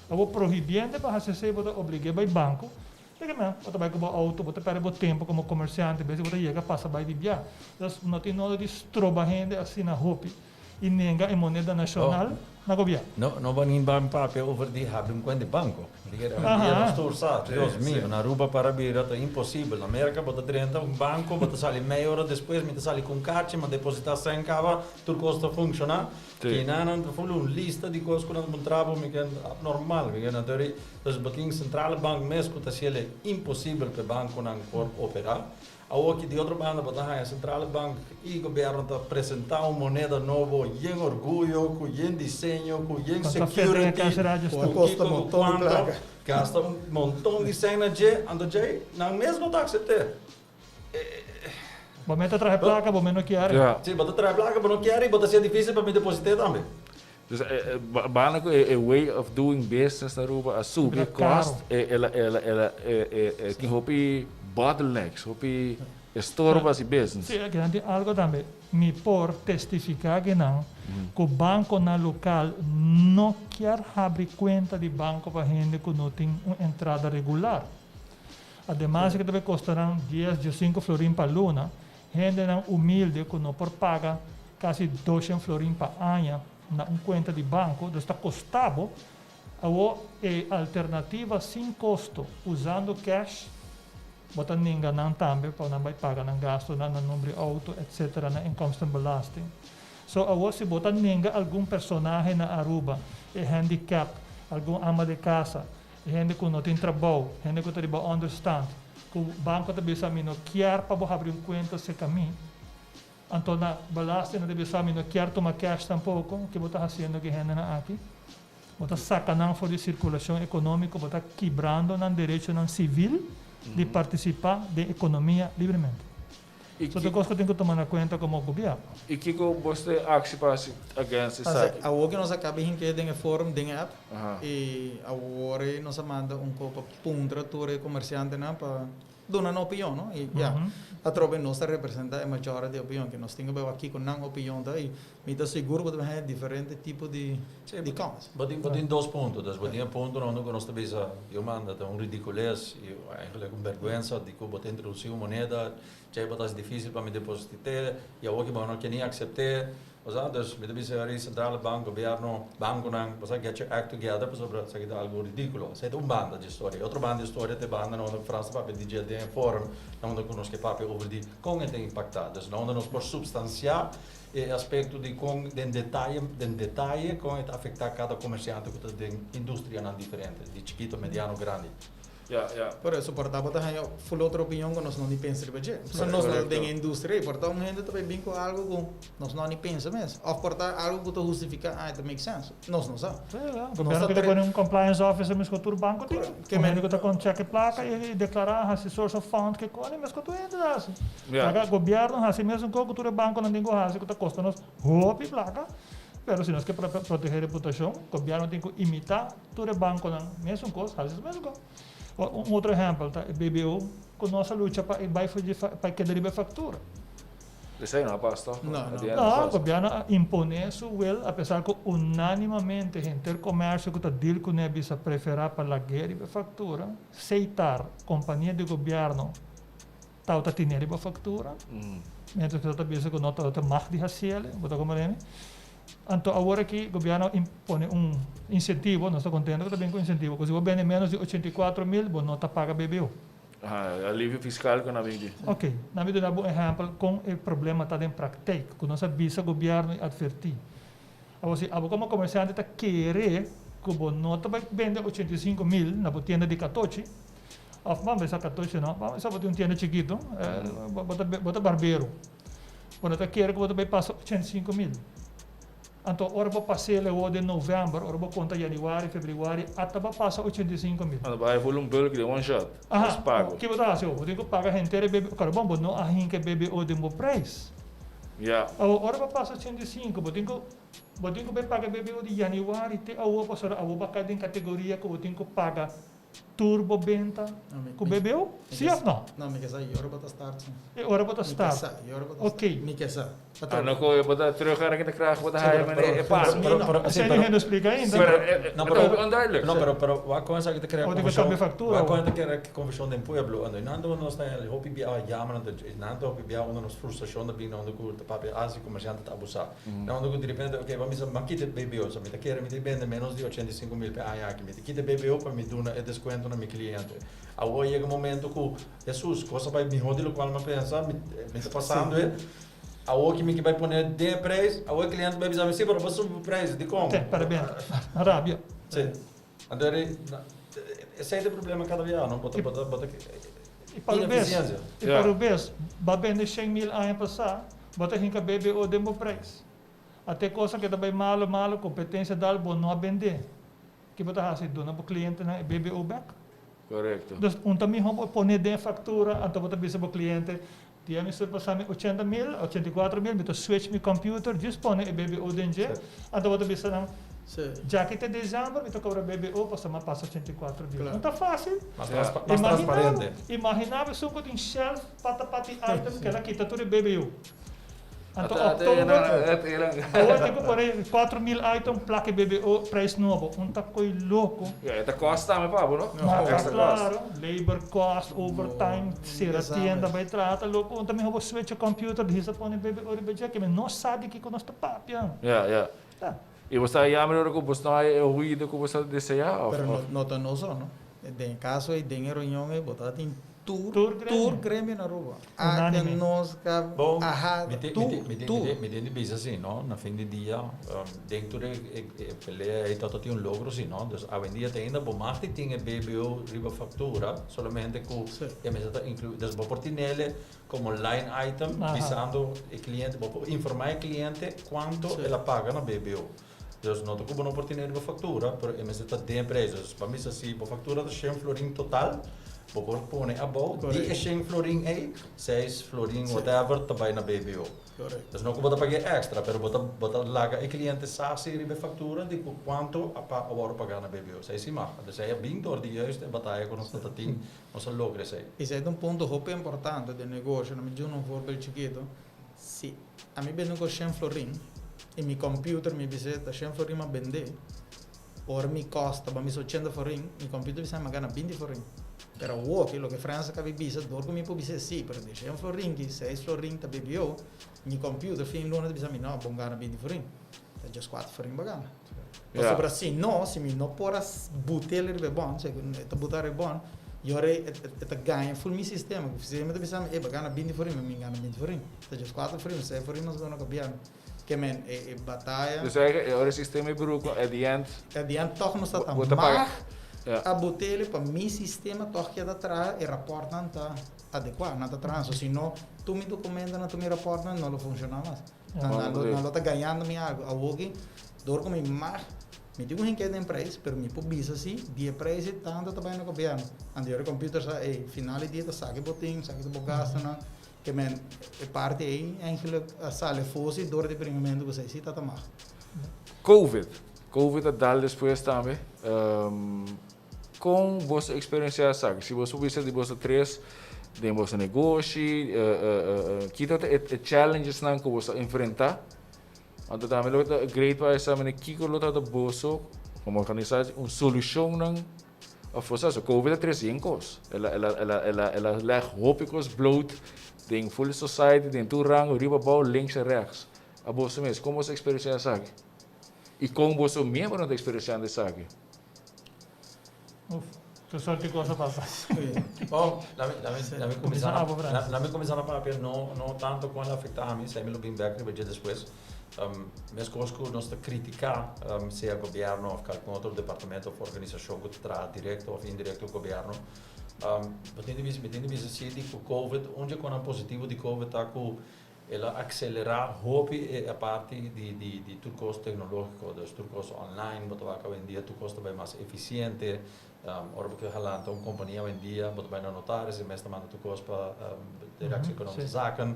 Speaker 4: Awor prohibiendo pa hasi esei bo ta oblig'é bai banko, Te men, bo ta bai ku bo outo, bo ta pèrdè bo tempu komo komersiante, bes di bo ta yega pasa bai di bia. Dus no tin nodo di stroba hende asina hopi. I nenga e moneda nashonal na gobièrnu.
Speaker 3: No, no ban ban papia over di habri un kuenta di banko. Nos tur sa, Dios mio, na Aruba para bira ta imposibel. Na Merka bo ta drenta un banko, bo ta sali mei ora despues, mi ta sali ku un karchi, mi a depositá sèn kaba, tur kos ta funshoná. Kinan ta ful un lista di kos ku nan ta puntra bo, mi ke abnormal. Mi ke nan ta ri, dus bo tin centrale bank mes ku ta hasiel imposibel pa e bankonan por operá. Awoki di otro banda bo ta haña Centrale Bank i gobièrnu ta presentá un moneda nobo yen orguyo, ku yen diseño, ku yen security,
Speaker 2: ku kiko, ku kuanto,
Speaker 3: gasta un monton di sèn na dje, anto djei nan mes no ta aksept'é.
Speaker 4: Bo mes ta traha e plaka, bo mes no kier.
Speaker 3: Sí, bo ta traha e plaka, bo no kier i bo ta hasié difísil pa mi deposit'é tambe.
Speaker 1: Dus banda ku e way of doing business na Aruba a subi e cost, el a el a el a e tin hopi bottlenecks, hopi estorbo hasi business.
Speaker 4: Sí, akinan tin algo tambe. Mi por testifica akinan ku banconan local no kier habri cuenta di banco pa hende ku no tin un entrada regular. Ademas e ke ta bay costa nan dies, diescinco florin pa luna. Hendenan humilde ku no por paga kasi doshen florin pa aña na un kuenta di banko, dus ta kosta bo. Awor e alternativa sin kosto usando cash, bo ta ninga nan tambe pa nan bai paga nan gastonan, nan nomber di outo etc. Nan inkomstenbelasting. So awor si bo ta ninga algun personahe na Aruba, e handicap, algun ama de casa, E hende ku no tin trabou, hende ku ta riba onderstand, ku banko ta bisa mi no kier pa bo habri un kuenta serka mi, anto na belasting nan ta bisa mi no kier tuma cash tampoko, ke bo ta hasiendo ku e hendenan aki? Bo ta saka nan for di sirkulashon ekonómiko, bo ta kibrando nan derechonan sivil di partisipá den ekonomia libremente. So ta kos ku tin ku tuma na kuenta komo gobièrnu.
Speaker 1: I kiko bo ta aksi pa hasi against esaki?
Speaker 2: Awor ku nos a kaba hink'é den e forum, den e app, i awor ei nos a manda un ko pa puntra tur e komersiantenan pa duna nan opion, no? I ya, atrobe nos ta representá e majora di opion, ke nos tin ku bai wak kiko nan opion ta i Mi ta sigur ku ta haña diferente tipo di di kòmens.
Speaker 3: Bo tin bo tin dos punto. Dus bo tin e punto na unda ku nos ta bisa yo manda ta un ridicules i eigenlijk un berguensa di ku bo ta introdusi un moneda djei bo ta hasi dificil pa mi deposit'é i awor ki bo no ke ni aksept'é. Bo sa? Dus mi ta bisa yori Centrale Bank, gobierno, bankonan, bo sa get your act together pasobra esaki ta algo ridiculo. Esei ta un banda di e storia. E otro banda di e storia ta e banda na unda ku Frans ta papia di dje den e forum na unda ku nos ke papia over di kon e ta impaktá. Dus na unda nos por supstansiá E aspekto di kon den detaye den detaye kon e ta afektá kada komersiante ku ta den industrianan diferente, di chikito, mediano, grandi.
Speaker 1: Ya, ya.
Speaker 2: Por eso por ta bo ta haña full otro opinion ku nos no ni pensa riba dje. Pasobra nos no ta den e industria ei. Por ta un hende ta bai bin ku algu ku nos no a ni pensa mes. Òf por ta algu ku ta hustifiká, ah, e ta make sense. Nos no sa.
Speaker 4: Sí, ya. Gobierno tin ku pone un compliance officer meskos tur banko tin. Un hende ku ta kon chèk e plaka i deklará, hasi source of fund ke kos, meskos tur hende ta hasi. Laga gobierno hasi mesun kos ku tur e bankonan tin ku hasi ku ta kosta nos hopi plaka, pero si nos ke protehe reputashon, gobierno tin ku imitá tur e bankonan mesun kos, hasi mesun kos. Un otro ehèmpel ta e BBO ku nos a lucha pa e bai for di pa e keda riba e faktura.
Speaker 1: Esei no a pas tòg?
Speaker 2: No, no.
Speaker 4: No, gobierno a imponé su wil apesar ku unánimamente henter komersio ku ta deal kuné a bisa preferá pa lag'é riba e faktura, Seitar, kompania di gobierno, Tawata tene riba factura, mientras cu ta bisa cu no tawata mag di haciele, bo ta comprende mi? Anto awor aki gobierno a impone un incentivo, nos ta contento cu ta bin cu incentivo, cu si bo bende menos di 84.000 bo no ta paga BBO.
Speaker 1: Aha, alivio fiscal cu nan a bin di.
Speaker 4: Ok, nan mi duna bo un ehempel con e problema ta den praktijk, cu nos a bisa gobierno y adverti. Awor si abo como comerciante ta kere cu bo no ta bay bende 85.000 na bo tienda di catochi, Of ban bisa katochi no, ban bisa bo tin un tienda chikito, bo ta bo ta barbero. Bo no ta kere ku bo ta bai pasa 85.000. Anto ora bo pas'el awor den novèmber, ora bo konta yanüari, febrüari, ata bo a pasa 85.000.
Speaker 1: Anto bo a haya un bulk den one shot, es pago.
Speaker 4: Ki bo ta hasi awor? Bo tin ku paga henter e BBO. Kòrda bon, bo no a hinka e BBO den bo preis.
Speaker 1: Ya.
Speaker 4: Awor ora bo pasa 85, bo tin ku bo tin ku bai paga e BBO di yanüari te awor, pasobra awor bo a kai den kategoria ku bo tin ku paga. Tur bo benta ku BBO? Si òf no?
Speaker 2: No, mi ke sa e ora bo ta start si.
Speaker 4: E ora bo ta start.
Speaker 2: Mi ke sa e ora bo ta start. Mi ke sa.
Speaker 1: Ah, no ku bo ta terug aan de kraag bo ta haya mene e pan.
Speaker 4: Esei ni hende splika ainda.
Speaker 1: Pero e ta hopi onduidelijk.
Speaker 3: No, pero pero wak kon esaki ta krea konfushon. Wak kon ta krea konfushon den pueblo. Anto nan nos ta hopi bia yama nan ta nan ta hopi bia unda nos frustrashon ta bini unda ku ta papia ah si komersiante ta abusa. Na unda ku direpente ok bo a bisa mi a kita e BBO so mi ta kere mi ta bende menos di 85.000 pe aña aki mi ta kita e BBO pa mi duna e deskuento na mi kliente. Awor a yega un momento ku Hesus kos a bai mihó di lokual mi a pensa mi mi ta pasando e awor ki mi ke bai pone den e preis awor e kliente bai bisa mi si pero bo a subi bo preis dikon?
Speaker 4: Te parabens rabia.
Speaker 3: Si anto esei ta e problema kada bia no bo ta bo ta bo ta
Speaker 4: I pa rubes, i pa rubes, bo a bende 100.000 aña pasá, bo ta hinka BBO den bo prijs. Ate kosa ke ta bai malo malo, kompetensia dal, bo no a bendé. Ke bo ta hasi? Duna bo klientenan e BBO bèk?
Speaker 1: Korekto.
Speaker 4: Dus un ta mihó bo pone den e faktura, anto bo ta bisa bo kliente, Dia mi surpasá mi 80.000, 84.000, mi ta switch mi computer, djis pone e BBO den dje, anto bo ta bisa nan, Djaki te dezember mi ta kobra BBO pasobra mi a pasa 84.000. No ta fásil?
Speaker 3: Mas transparente.
Speaker 4: Imaginá bo esun ku tin shelf pa ta pati item ku el a kita tur e BBO. Anto oktober awor tin ku pone 4000 item plak e BBO prijs nobo. Un ta koi loko.
Speaker 1: Ya, e ta kost tambe pa bo, no?
Speaker 4: Extra kost. Claro, labor cost, overtime, sera tienda bai traha ta loko. Un ta mihor bo switch e computer dihis a pone BBO riba dje. Kimen no sa di kiko nos ta papia.
Speaker 1: Ya, ya. I bo ta yama ora ku bo no hay e oido ku bo sa deseá òf?
Speaker 2: Pero no no ta nos so no. Den e kaso ei den e reunion ei bo ta tin tur tur gremio na Aruba. Aka nos ka
Speaker 3: Bon,
Speaker 2: aha
Speaker 3: mi tin
Speaker 2: tur
Speaker 3: mi tin
Speaker 2: tur.
Speaker 3: mi tin di bisa si no, na fin di dia den tur e e pelea ei ta tin un logro si no. Dus awendia te ainda bo mag di tin e BBO riba faktura solamente ku e mester ta inkluí. Dus bo por tinele Como line item bisando e cliente, bo por informa e cliente cuanto el a paga na BBO. Dus no ta cu bo no por tene riba factura, pero e mester ta den e prijs. Dus pa misa si bo factura ta shen florin total, bo por pone abou di e shen florin ey, seis florin whatever ta bay na BBO. Dus no cu bo ta paga e extra, pero bo ta bo ta laga e cliente sa si riba e factura di cu cuanto a pa a worde paga na BBO. Esey si mag. Dus ey a bin door di juist e bataya cu nos ta ta tin. Nos a logra esei.
Speaker 2: Esei ta un punto hopi importante den negoshi. Mi duna un voorbeeld chikito. Si ami bende ku shen florin i mi computer mi bis'é ta shen florin mi a bend'é, ora mi kosta bo a bisa 80 florin, mi computer bisa mi a gana 20 florin. Pero awoki loke Frans a kabi bisa dor ku mi por bis'é si, pero di shen florin ki seis florin ta BBO, mi computer fin luna ta bisa mi no, bo gana 20 florin. Ta just 4 florin bo gana. Pasobra si no, si mi no por a butel riba e bon, si e ta buta riba e bon, y ora e ta gaña ful mi sistema. Ku sistema ta bisa mi, ey bo gana 20 florin, ma mi gana 20 florin. Ta just 4 florin, 6 florin mas bo no gobierno. Ke men e bataya.
Speaker 1: Dus eigenlijk e ora e sistema e bruko at the end.
Speaker 2: At the end toch nos ta ta mag a butele pa mi sistema toch keda traha e raportnan ta adekua, nan ta traha. So si no, tur mi dokumentonan, tur mi raportnan no lo funciona mas. Nan lo ta gañando mi algo. Awoki, dor ku mi mag, mi tin ku hink'é den prijs, pero mi por bisa si di e prijs ei tantu ta bai na gobièrnu. Anto yora computer sa, ey, final di dia ta saki bo tin, saki ta bo gastunan. Ke men e parti ei eigenlijk a sali afó si dor di bringamentu ku esei si ta ta mag.
Speaker 1: Covid. Covid a dal despues tambe. Kon boso eksperensiá esaki? Si boso bisa di boso tres den boso negoshi, ki ta e challengesnan ku boso a enfrentá? Anto tambe lo ta great pa sa manera kiko lo ta boso komo organisashon un solushonnan òf osea so covid a trese yen kos. El a el a el a el a el a lèg hopi kos bloot den full society den tur rango riba abou links en rechts. A boso mes kon boso a eksperensiá esaki? I kon boso miembronan ta eksperensiando esaki?
Speaker 4: Uf, tur sorti cosa pasa.
Speaker 3: Bon, lami, lami, lami kuminsá na, lami kuminsá na papia, no, no tanto kon el afektá ami, esei mi lo bin bèk riba dje despues. Meskos ku nos ta kritiká sea gobièrnu òf kalkun otro departamento òf organisashon ku ta traha direkto òf indirekto ku gobièrnu, bo tin di bisa, mi tin di bisa si di ku Covid, un dje konan positivo di Covid ta ku El a akselerá hopi e parti di di di tur kos teknológiko, dus tur kos online, bo ta wak awendia tur kos ta bai mas efisiente. Ora bo ke halanta un kompania awendia bo ta bai na notaris, e mes ta manda tur kos pa Directie Economische Zaken.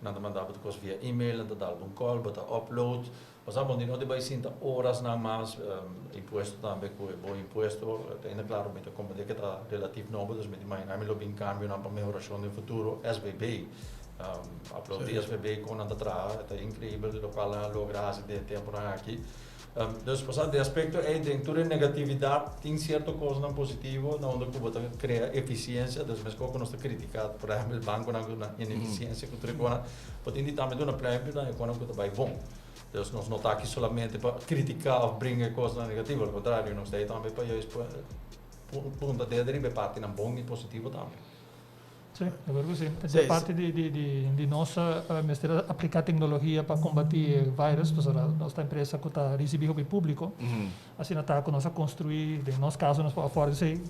Speaker 3: Nan ta manda bo cos via e-mail, nan ta dal un call, bo ta upload. Bo sa, no ta bay sinta horas na mas, impuesto tambe, cu e bon impuesto, ainda, claro, mi ta comprende cu ta relatief nobo, dus mi ta imagina mi lo bin cambio nan pa mehoracion den futuro. SVB, aplaudi SVB con nan ta traha, ta increibel loke nan a logra haci den tempo nan aki. Dus, bo sa, di aspecto ey, den tur e negatividad, tin cierto cosnan positivo, na unda cu bo ta crea eficiencia, dus mescos cu nos ta critica, por ehempel, banconan cu nan ineficiencia cu tur e cosnan, bo tin di tambe duna pluimpje na e cosnan cu ta bay bon. Dus nos no ta aki solamente pa critica of bringa cosnan negativo, al contrario, nos ta tambe pa juist punta dedo riba e partinan bon y positivo tambe.
Speaker 4: Si, di acuerdo cu si. E parti di nos mester aplica tecnologia pa combati e virus, pasobra nos ta empresa cu ta ricibi hopi publico. Asina ta cu nos a construi, den nos caso nos por afford esey,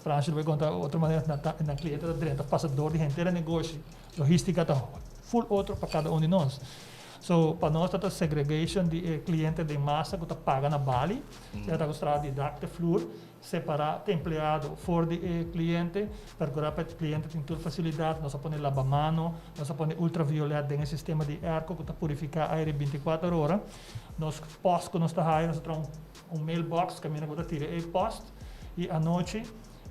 Speaker 4: Fransje lo bay conta otro manera, na cliente ta drenta pasa door di henter e negoshi, logistica ta full otro pa cada un di nos. So, pa nos ta segregation di e cliente den massa cu ta paga na bali, mm ta cu di dak te vloer, separa e empleado for di e cliente, percura pa e cliente tin tur facilidad, nos a pone lavamano, nos a pone ultraviolet den e sistema di airco cu ta purifica aire 24 ora. Nos post cu nos ta haya, nos ta un mailbox, caminda cu ta tira e post, y anochi,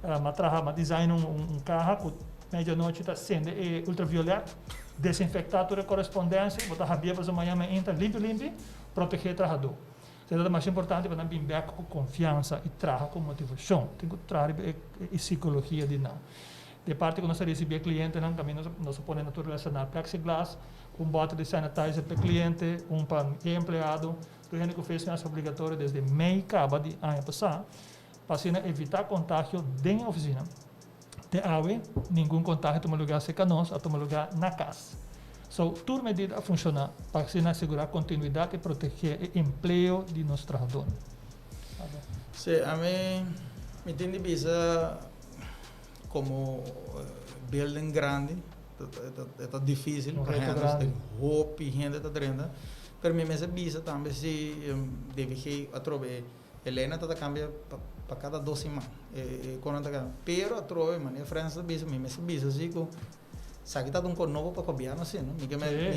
Speaker 4: m'a traha, m'a design un caha cu medianochi ta cende e ultraviolet, desinfecta tur e correspondencia, bo ta habia pa mañana mainta limpi limpi, protege e trahador. Esey ta mas importante pa nan bin back cu confiansa y traha cu motivacion. Tin cu traha e psicologia di nan. Di parti cu nos a ricibi e clientenan, tambe nos a pone naturalesa na plexiglass, un bote di sanitizer pa cliente, un pa e empleado, tur hende cu face mask obligatorio desde mei caba di aña pasa, pa asina evita contagio den oficina. Te awe, ningun contagio a tuma luga cerca nos, a tuma luga na cas. So, tur medida a funciona pa asina asegura continuidad y protege e empleo di nos trahadornan.
Speaker 2: Si, ami mi tin di bisa como building grandi, ta dificil,
Speaker 4: Un reto grandi.
Speaker 2: Hopi hende ta drenta, pero mi mester bisa tambe si DVG atrobe Elena ta cambia pa cada 2 siman, e con ta cambia. Pero atrobe, manera Frans ta bisa, mi mester bisa si cu esaki ta un cos nobo pa gobierno si, no? Mi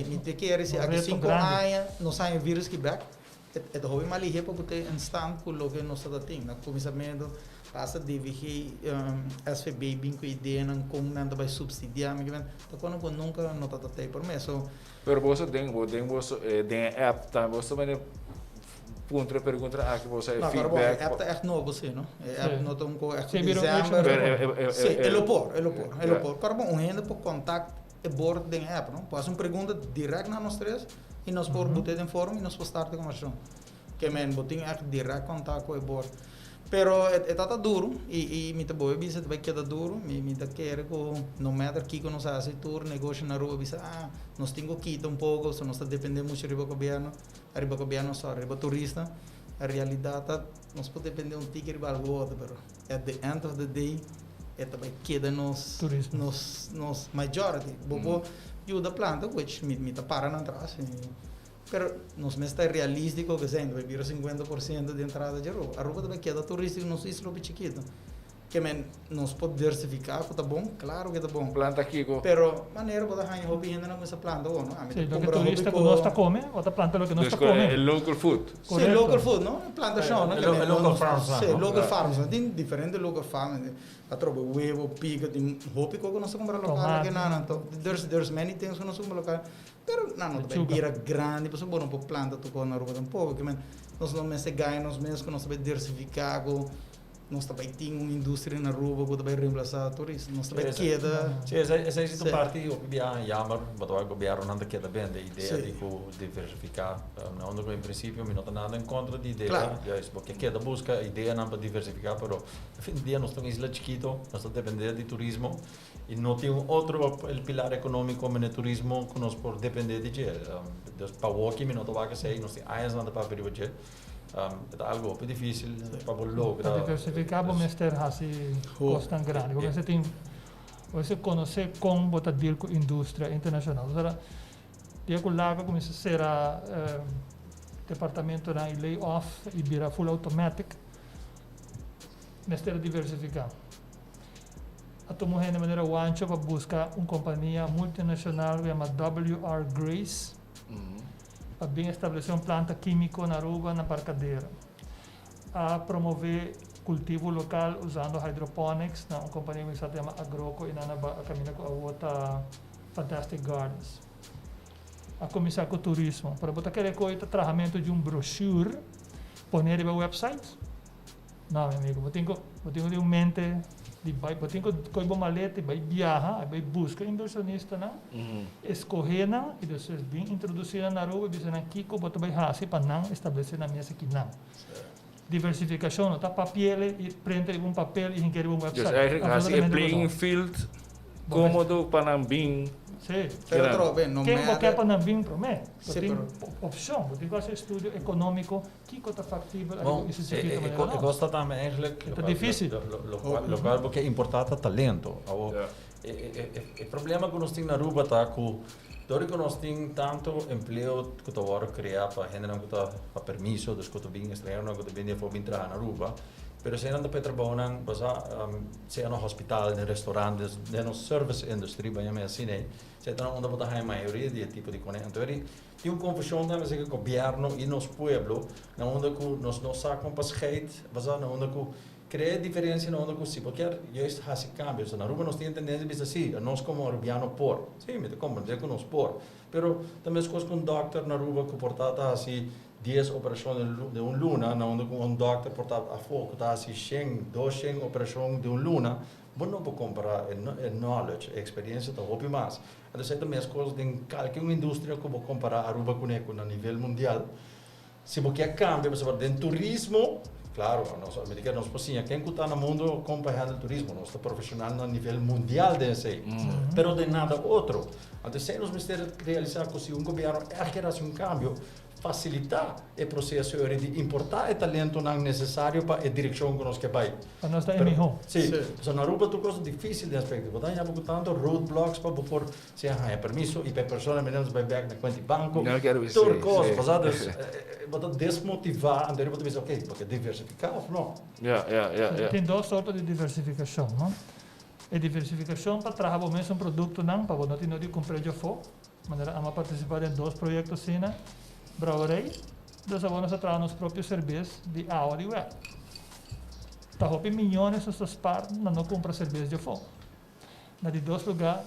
Speaker 2: mi ta kere si
Speaker 4: Un
Speaker 2: aki
Speaker 4: reto
Speaker 2: 5
Speaker 4: grandi.
Speaker 2: Aña nos haya virus ki back, e ta hopi malige pa pone in stand cu loke nos ta tin. Na cuminsamento, pasa DVG, SVB bin cu ideanan con nan ta bay subsidia, mi ta con cu nunca no ta tey por mes. So,
Speaker 1: Pero bo den bo den app tambe bo tambe puntra pregunta aki bo
Speaker 2: No, pero bon,
Speaker 1: feedback.
Speaker 2: e app ta echt nobo, si, no? E app no ta un co echt
Speaker 4: Si, bira un
Speaker 2: december.
Speaker 1: Pero,
Speaker 2: Si, e lo por, e lo por, e lo por. Pero bon, un hende por contact e board den app, no? Por haci un pregunta direct na nos tres y nos por bota den forum y nos por start e conversacion. Kemen, bo tin echt direct contact cu e board. Pero e ta duro y mi ta bolbe bisa, ta bay keda duro. Mi ta kere cu no matter kico nos haci, tur negoshi na Aruba bisa, ah, nos tin cu kita un poco, so nos ta depende mucho riba gobierno, riba gobierno, sorry, riba turista. E realidad ta, nos por depende un tiki riba algo otro, pero at the end of the day, e ta bay keda nos
Speaker 4: Turismo.
Speaker 2: nos majority. Bo por yuda planta, which mi ta para nan atras. Pero nos mester ta realistico cu esey bay bira 50% di entrada di Aruba. Aruba tambe keda turistico, nos isla chikito. Kemen nos por diversifica, cu ta bon, claro cu ta bon.
Speaker 1: Planta kico.
Speaker 2: Pero manera bo ta haya hopi hende nan cuminsa planta, oh, no? Ami
Speaker 4: Si,
Speaker 2: ta
Speaker 4: loke
Speaker 2: cumpra
Speaker 4: turista
Speaker 2: hopi
Speaker 4: cu nos ta come, o ta planta loke nos
Speaker 1: Dus
Speaker 4: ta come.
Speaker 1: e local food.
Speaker 2: Si,
Speaker 4: Correcto.
Speaker 2: local food, no? Plantacion, no?
Speaker 3: E local farms,
Speaker 2: Si,
Speaker 3: no?
Speaker 2: local farms, no? Tin diferente local farms. Atrobe webo, pica, tin hopi cu nos ta cumpra local
Speaker 4: Tomate.
Speaker 2: aki na anto. There's many things cu nos ta cumpra local. Pero no, no,
Speaker 4: Lechuga.
Speaker 2: bira grandi, pasobra bo no por planta tur na Aruba tampoco. Kemen, nos no mester gaña nos mes cu nos ta diversifica, cu nos tambe tin un industria na Aruba cu tambe reemplasa turista. Nos tambe keda
Speaker 3: Si, esey ta parti o bia jammer, wat o gobierno nan keda bende idea di cu diversifica. No, unda en principio mi no ta nada en contra di idea. Juist, porque keda busca idea nan pa diversifica, pero na fin di dia nos ta un isla chikito, nos ta depende di turismo y no tin un otro el pilar economico como e turismo cu nos por depende di dje. Dus pa aki mi no ta wak esey, nos tin aña nan pa riba dje. Ta algo hopi dificil pa bo logra.
Speaker 4: Pa diversifica, bo mester haci cos tan grandi. Bo conoce con bo ta deal cu industria internacional. Osea, dia cu Lago cuminsa cera departamento nan y lay off y bira full automatic, mester diversifica. A tuma hende manera Wancho pa busca un compania multinacional cu yama WR Grace pa bin establece un planta quimico na Aruba na Barcadera. A promove cultivo local usando hydroponics na un compania cu ta yama Agroco y nan a caminda cu awo ta Fantastic Gardens. A cuminsa cu turismo. Pero bo ta kere cu e trahamento di un brochure pone riba website? No, mi amigo, bo tin cu tin un mente di bay, bo tin cu coy bo maleta, bay viaha, bay busca inversionistanan, scoge nan y despues bin introduci nan na Aruba, bisa nan kico bo ta bay haci pa nan establece nan mes akinan. Diversificacion no ta papel y print un papel y hink'e un website.
Speaker 1: Dus eigenlijk haci e
Speaker 4: Absolutamente
Speaker 1: playing
Speaker 4: no.
Speaker 1: field comodo pa nan bin.
Speaker 2: Pero trobe, no
Speaker 4: Ken bo kier
Speaker 2: matter.
Speaker 4: pa nan bin prome?
Speaker 2: Si,
Speaker 4: Tin
Speaker 2: pero-
Speaker 4: opcion, bo tin cu haci estudio economico, kico ta factibel,
Speaker 3: Bom,
Speaker 4: y si
Speaker 3: e,
Speaker 4: manera no.
Speaker 3: e gusta tambe eigenlijk.
Speaker 4: Ta dificil.
Speaker 3: Lo cual pasobra importa ta talento. E problema cu nos tin na Aruba ta cu dor cu nos tin tanto empleo cu ta wordo crea pa hende cu ta pa permiso, dus cu ta bin stranhero cu ta bin for bin traha na Aruba. Pero esey nan ta pa trabou nan, basa, sea na hospital, na restaurant, den service industry, ban yama asina, ne? Esey ta unda bo ta haya mayoria di tipo di cos. Anto, tin un confusion tambe cu gobierno y nos pueblo, na unda cu nos no sa con pa scheid, basa na unda cu crea diferencia na unda cu si, pasobra juist haci cambio. So, na Aruba nos tin tendencia di bisa si, nos como Arubiano por. Si, mi ta comprende cu nos por. Pero tambe cos cu un dokter na Aruba cu por ta haci 10 operacion di un luna, na unda cu un dokter por ta afo cu ta haci 100, 200 operacion di un luna, bo no por compara e knowledge, e experiencia ta hopi mas. Anto, esey tambe cos den cualkier industria cu bo compara Aruba cu na nivel mundial. Si bo kier cambia, bo den turismo, claro, nos, America nos por siña, ken ta na mundo con pa handle turismo, nos ta profesional na nivel mundial den esey, pero di nada otro. Anto, si nos mester realisa cu si un gobierno kier haci un cambio, facilita e proceso di importa e talento nan necesario pa e direccion cu nos kier bay.
Speaker 4: Pa nos ta miho.
Speaker 3: Si, So, na Aruba tur cos dificil den aspecto. Bo ta cu tanto roadblocks pa por sea haya permiso y pa persona menos bay back na cuenta di banco.
Speaker 1: No kier bisa,
Speaker 3: Tur cos, pasado, bo ta desmotiva, anto bo ta pensa, ok, pasobra diversifica of no?
Speaker 4: Tin dos sorto di diversificacion, no? E diversificacion pa traha bo mes producto nan, pa no tin di cumpra di afo. Manera ami a participa den dos proyecto asina, brouwerij, dus awor nos ta traha nos propio cerbes di awa di web. Ta hopi miyones nos ta spaar na no cumpra cerbes di afo. Na di dos lugar,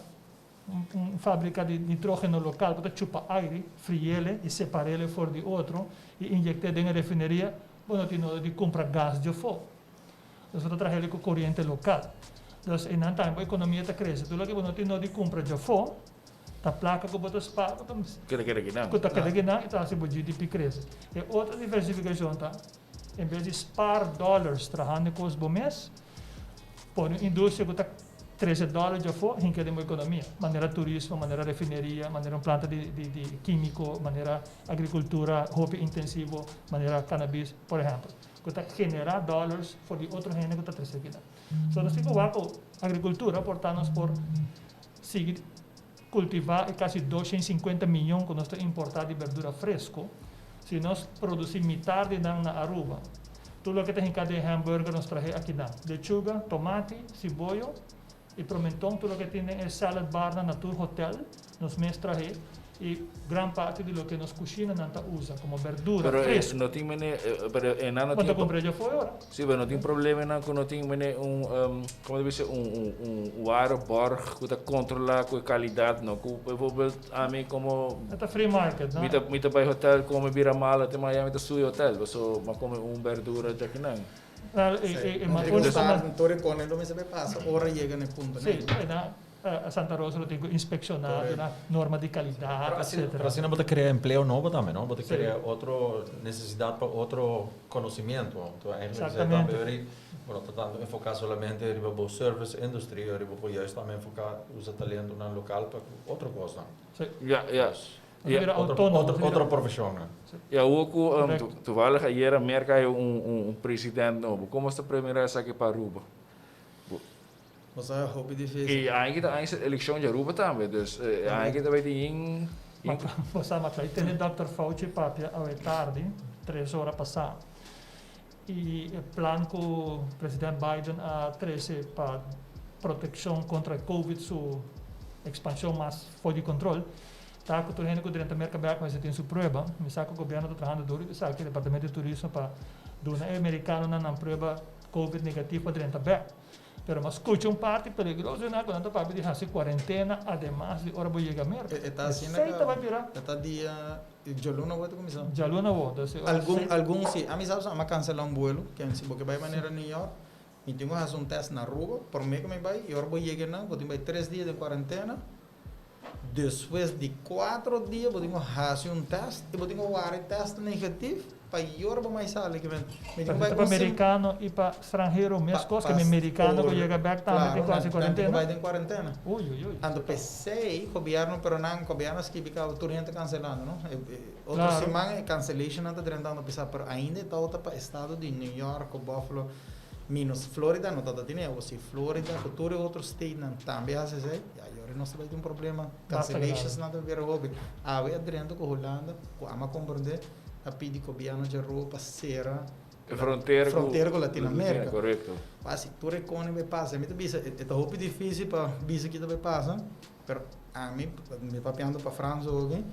Speaker 4: un fabrica di nitrogeno local, pa chupa aire, fri'e y separ'e for di otro y inyect'e den refineria, bo no tin di cumpra gas di afo. Nos ta traha cu coriente local. Dus den e tempo, e economia ta crece. Tur loke bo no tin di cumpra di afo, ta placa cu bo ta spaar,
Speaker 1: Kere kere cu nan.
Speaker 4: cu ta kere cu nan, anto e GDP crece. Y otro diversificacion ta, en bes di spaar dollars trahando cu bo mes, pone un industria cu ta 13 dollar di afo, hink'e den economia. Manera turismo, manera refineria, manera un planta di quimico, manera agricultura, hopi intensivo, manera cannabis, por ehempel. Cu ta genera dollars for di otro hende cu ta trece aki. So, nos tin cu agricultura, por tanto, nos por sigui cultiva casi 250 miyon cu nos ta importa di berdura fresco. Si nos produci mitar di nan na Aruba, tur loke tin den hamburger nos traha akinan. Lechuga, tomati, siboyo y pimenton, tur loke tin e salad bar na Natur Hotel, nos mes traha y gran parti di loke nos cushina nan ta usa como berdura
Speaker 1: Pero
Speaker 4: fresco.
Speaker 1: no tin mene, pero no
Speaker 4: Cuanto
Speaker 1: tin
Speaker 4: cumpra di afo awor?
Speaker 1: Si, pero no tin problema nan cu no tin mene un con ta bisa un waarborg cu ta controla cu calidad, no? Cu bijvoorbeeld ami como
Speaker 4: Ta free market, no?
Speaker 1: Mi ta bay hotel come bira malo te Miami ta suyo hotel, so ma come un berdura di akinan.
Speaker 4: Well, e, ma
Speaker 2: Anto,
Speaker 4: forse
Speaker 2: Torre Cone, lo mi pasa, ora yega na punto,
Speaker 4: Si,
Speaker 2: ne?
Speaker 4: e na Santa Rosa lo tin cu inspecciona, na norma di calidad, etc.
Speaker 3: Pero asina bo ta crea empleo nobo tambe, no? Bo ta crea otro necesidad pa otro conocimento. Anto, eigenlijk
Speaker 4: Exactamente.
Speaker 3: tambe, bueno, tratando enfoca solamente riba bo service industry, riba bo juist tambe enfoca usa talento nan local pa otro cos.
Speaker 4: Si. Bira
Speaker 3: Otro,
Speaker 4: autonomo,
Speaker 3: otro,
Speaker 4: bira-
Speaker 3: otro profesion, ne?
Speaker 1: Ja, ook
Speaker 4: Correcto.
Speaker 1: Toevallig ayera Merca hay un presidente nobo. Con ta promira esaki pa Aruba?
Speaker 2: Bo ta hopi dificil.
Speaker 1: Y eigenlijk de eleccion di Aruba tambe. Dus eigenlijk dat weet je
Speaker 4: Ma, bo sa, ma tende Dr. Fauci papia awe tardi, 3 ora pasa. Y e plan cu presidente Biden a trece pa protekshon kontra Covid su ekspanshon mas for di kontrol, ta ku tur hende ku drenta Merka bèk mester tin su prueba. Mi sa ku gobièrnu ta trahando duru ku esaki, Departamento di Turismo pa duna e merikanonan nan prueba Covid negativo pa drenta bèk. Pero mi a skucha un parti peligroso einan ku nan ta papia di hasi kuarentena ademas di ora bo yega Merka.
Speaker 2: E ta asina
Speaker 4: Esei ta bai bira.
Speaker 2: E ta dia djaluna awor ta kuminsá.
Speaker 4: Djaluna awor, dus e ora
Speaker 2: Algun algun si. Ami sa ami a kanselá un buelo, ken si bo ke bai manera New York, mi tin ku hasi un tèst na Aruba promé ku mi bai i ora bo yega einan bo tin bai 3 dia den kuarentena. Despues di 4 dia bo tin ku hasi un tèst i bo tin ku wara e tèst negatief pa yora bo mai sali ke men. Mi tin ku bai
Speaker 4: Pa
Speaker 2: un sim
Speaker 4: amerikano i pa stranhero mes kos ke mi merikano ku yega bèk tambe tin ku hasi
Speaker 2: Claro, nan tin ku
Speaker 4: kuarentena.
Speaker 2: Bai den kuarentena.
Speaker 4: Ui, ui, ui.
Speaker 2: Anto p'esei gobièrnu, pero nan gobièrnu a skibi kaba tur hende kanselando, no? E otro siman e cancellation nan ta drentando pisá, pero ainda e tabata pa estado di New York o Buffalo minus Florida no tabata tene. Awor si Florida ku tur e otro statenan tambe hasi esei, ya yora nos ta bai tin un problema.
Speaker 4: Basta
Speaker 2: Cancellations
Speaker 4: grave.
Speaker 2: Nan ta bira hopi. Awe a drenta ku Hulanda ku ama komprendé a pidi gobièrnu dje Aruba pa sera
Speaker 1: E frontera ku
Speaker 2: frontera ku Latinoamérica.
Speaker 1: Korekto.
Speaker 2: Quasi tur e kone bai pasa. Mi ta bisa, e ta hopi difísil pa bisa kita bai pasa, pero ami, mi papiando pa Frans hopi,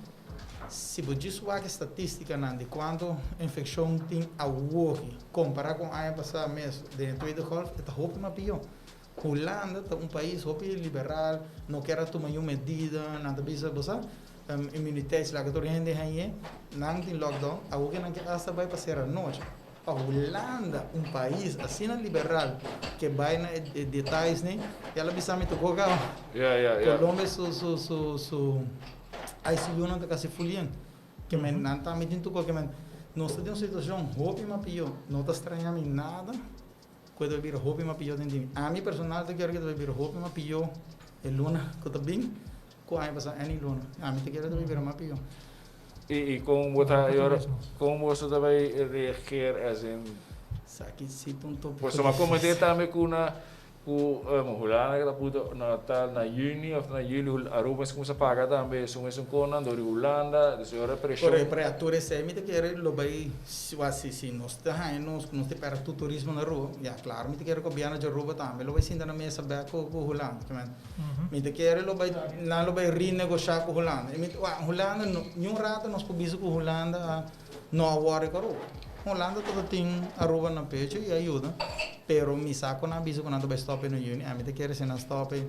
Speaker 2: si bo djis wak e statistikanan di kuantu infekshon tin awoki kompará ku aña pasá mes den e tweede golf, e ta hopi mas pió. Hulanda ta un pais hopi liberal, no kier a tuma niun medida, nan ta bisa, bo sa, immuniteitslaga tur hende hañ'é, nan tin lockdown, awoki nan ke asta bai pa sera nochi. Pa Hulanda, un pais asina liberal, ke bai na e detayes ni, el a bisa mi tokó kaba.
Speaker 1: Ja, ja, ja.
Speaker 2: Colombia su ICU nan ta kasi full yen. Ke men nan tambe tin tokó ke men nos ta den un situashon hopi mas pió. No ta straña mi nada ku e ta bira hopi mas pió den di mi. Ami personal ta kere ku e ta bira hopi mas pió e luna ku ta bin ku aña pasá any luna. Ami ta kere ta bira mas pió.
Speaker 1: I kon bo ta kon boso ta bai reageer as in
Speaker 2: Esaki si ta un tópiko
Speaker 1: Pasobra mi a komprendé
Speaker 2: difísil.
Speaker 1: Tambe ku na ku Hulanda ku ta puta na tal na yüni òf na yüli Aruba mester kuminsá paga tambe esun esun konan dor di Hulanda, dus e ora preshon.
Speaker 2: Korekto, pero ya tur esei mi ta kere lo bai si si nos ta haña nos ku nos ta pèrdè tur turismo na Aruba, ya klaro mi ta kere gobièrnu di Aruba tambe lo bai sinta na mesa bèk ku Hulanda. Mi ta kere lo bai nan lo bai renegoshá ku Hulanda. I mi ta wak Hulanda no niun rato nos por bisa ku Hulanda no a wòri ku Aruba. Hulanda tabata tin Aruba na pecho i a yuda, pero mi sa ku nan a bisa ku nan ta bai stòp e na yüni. Ami ta kere si nan stòp e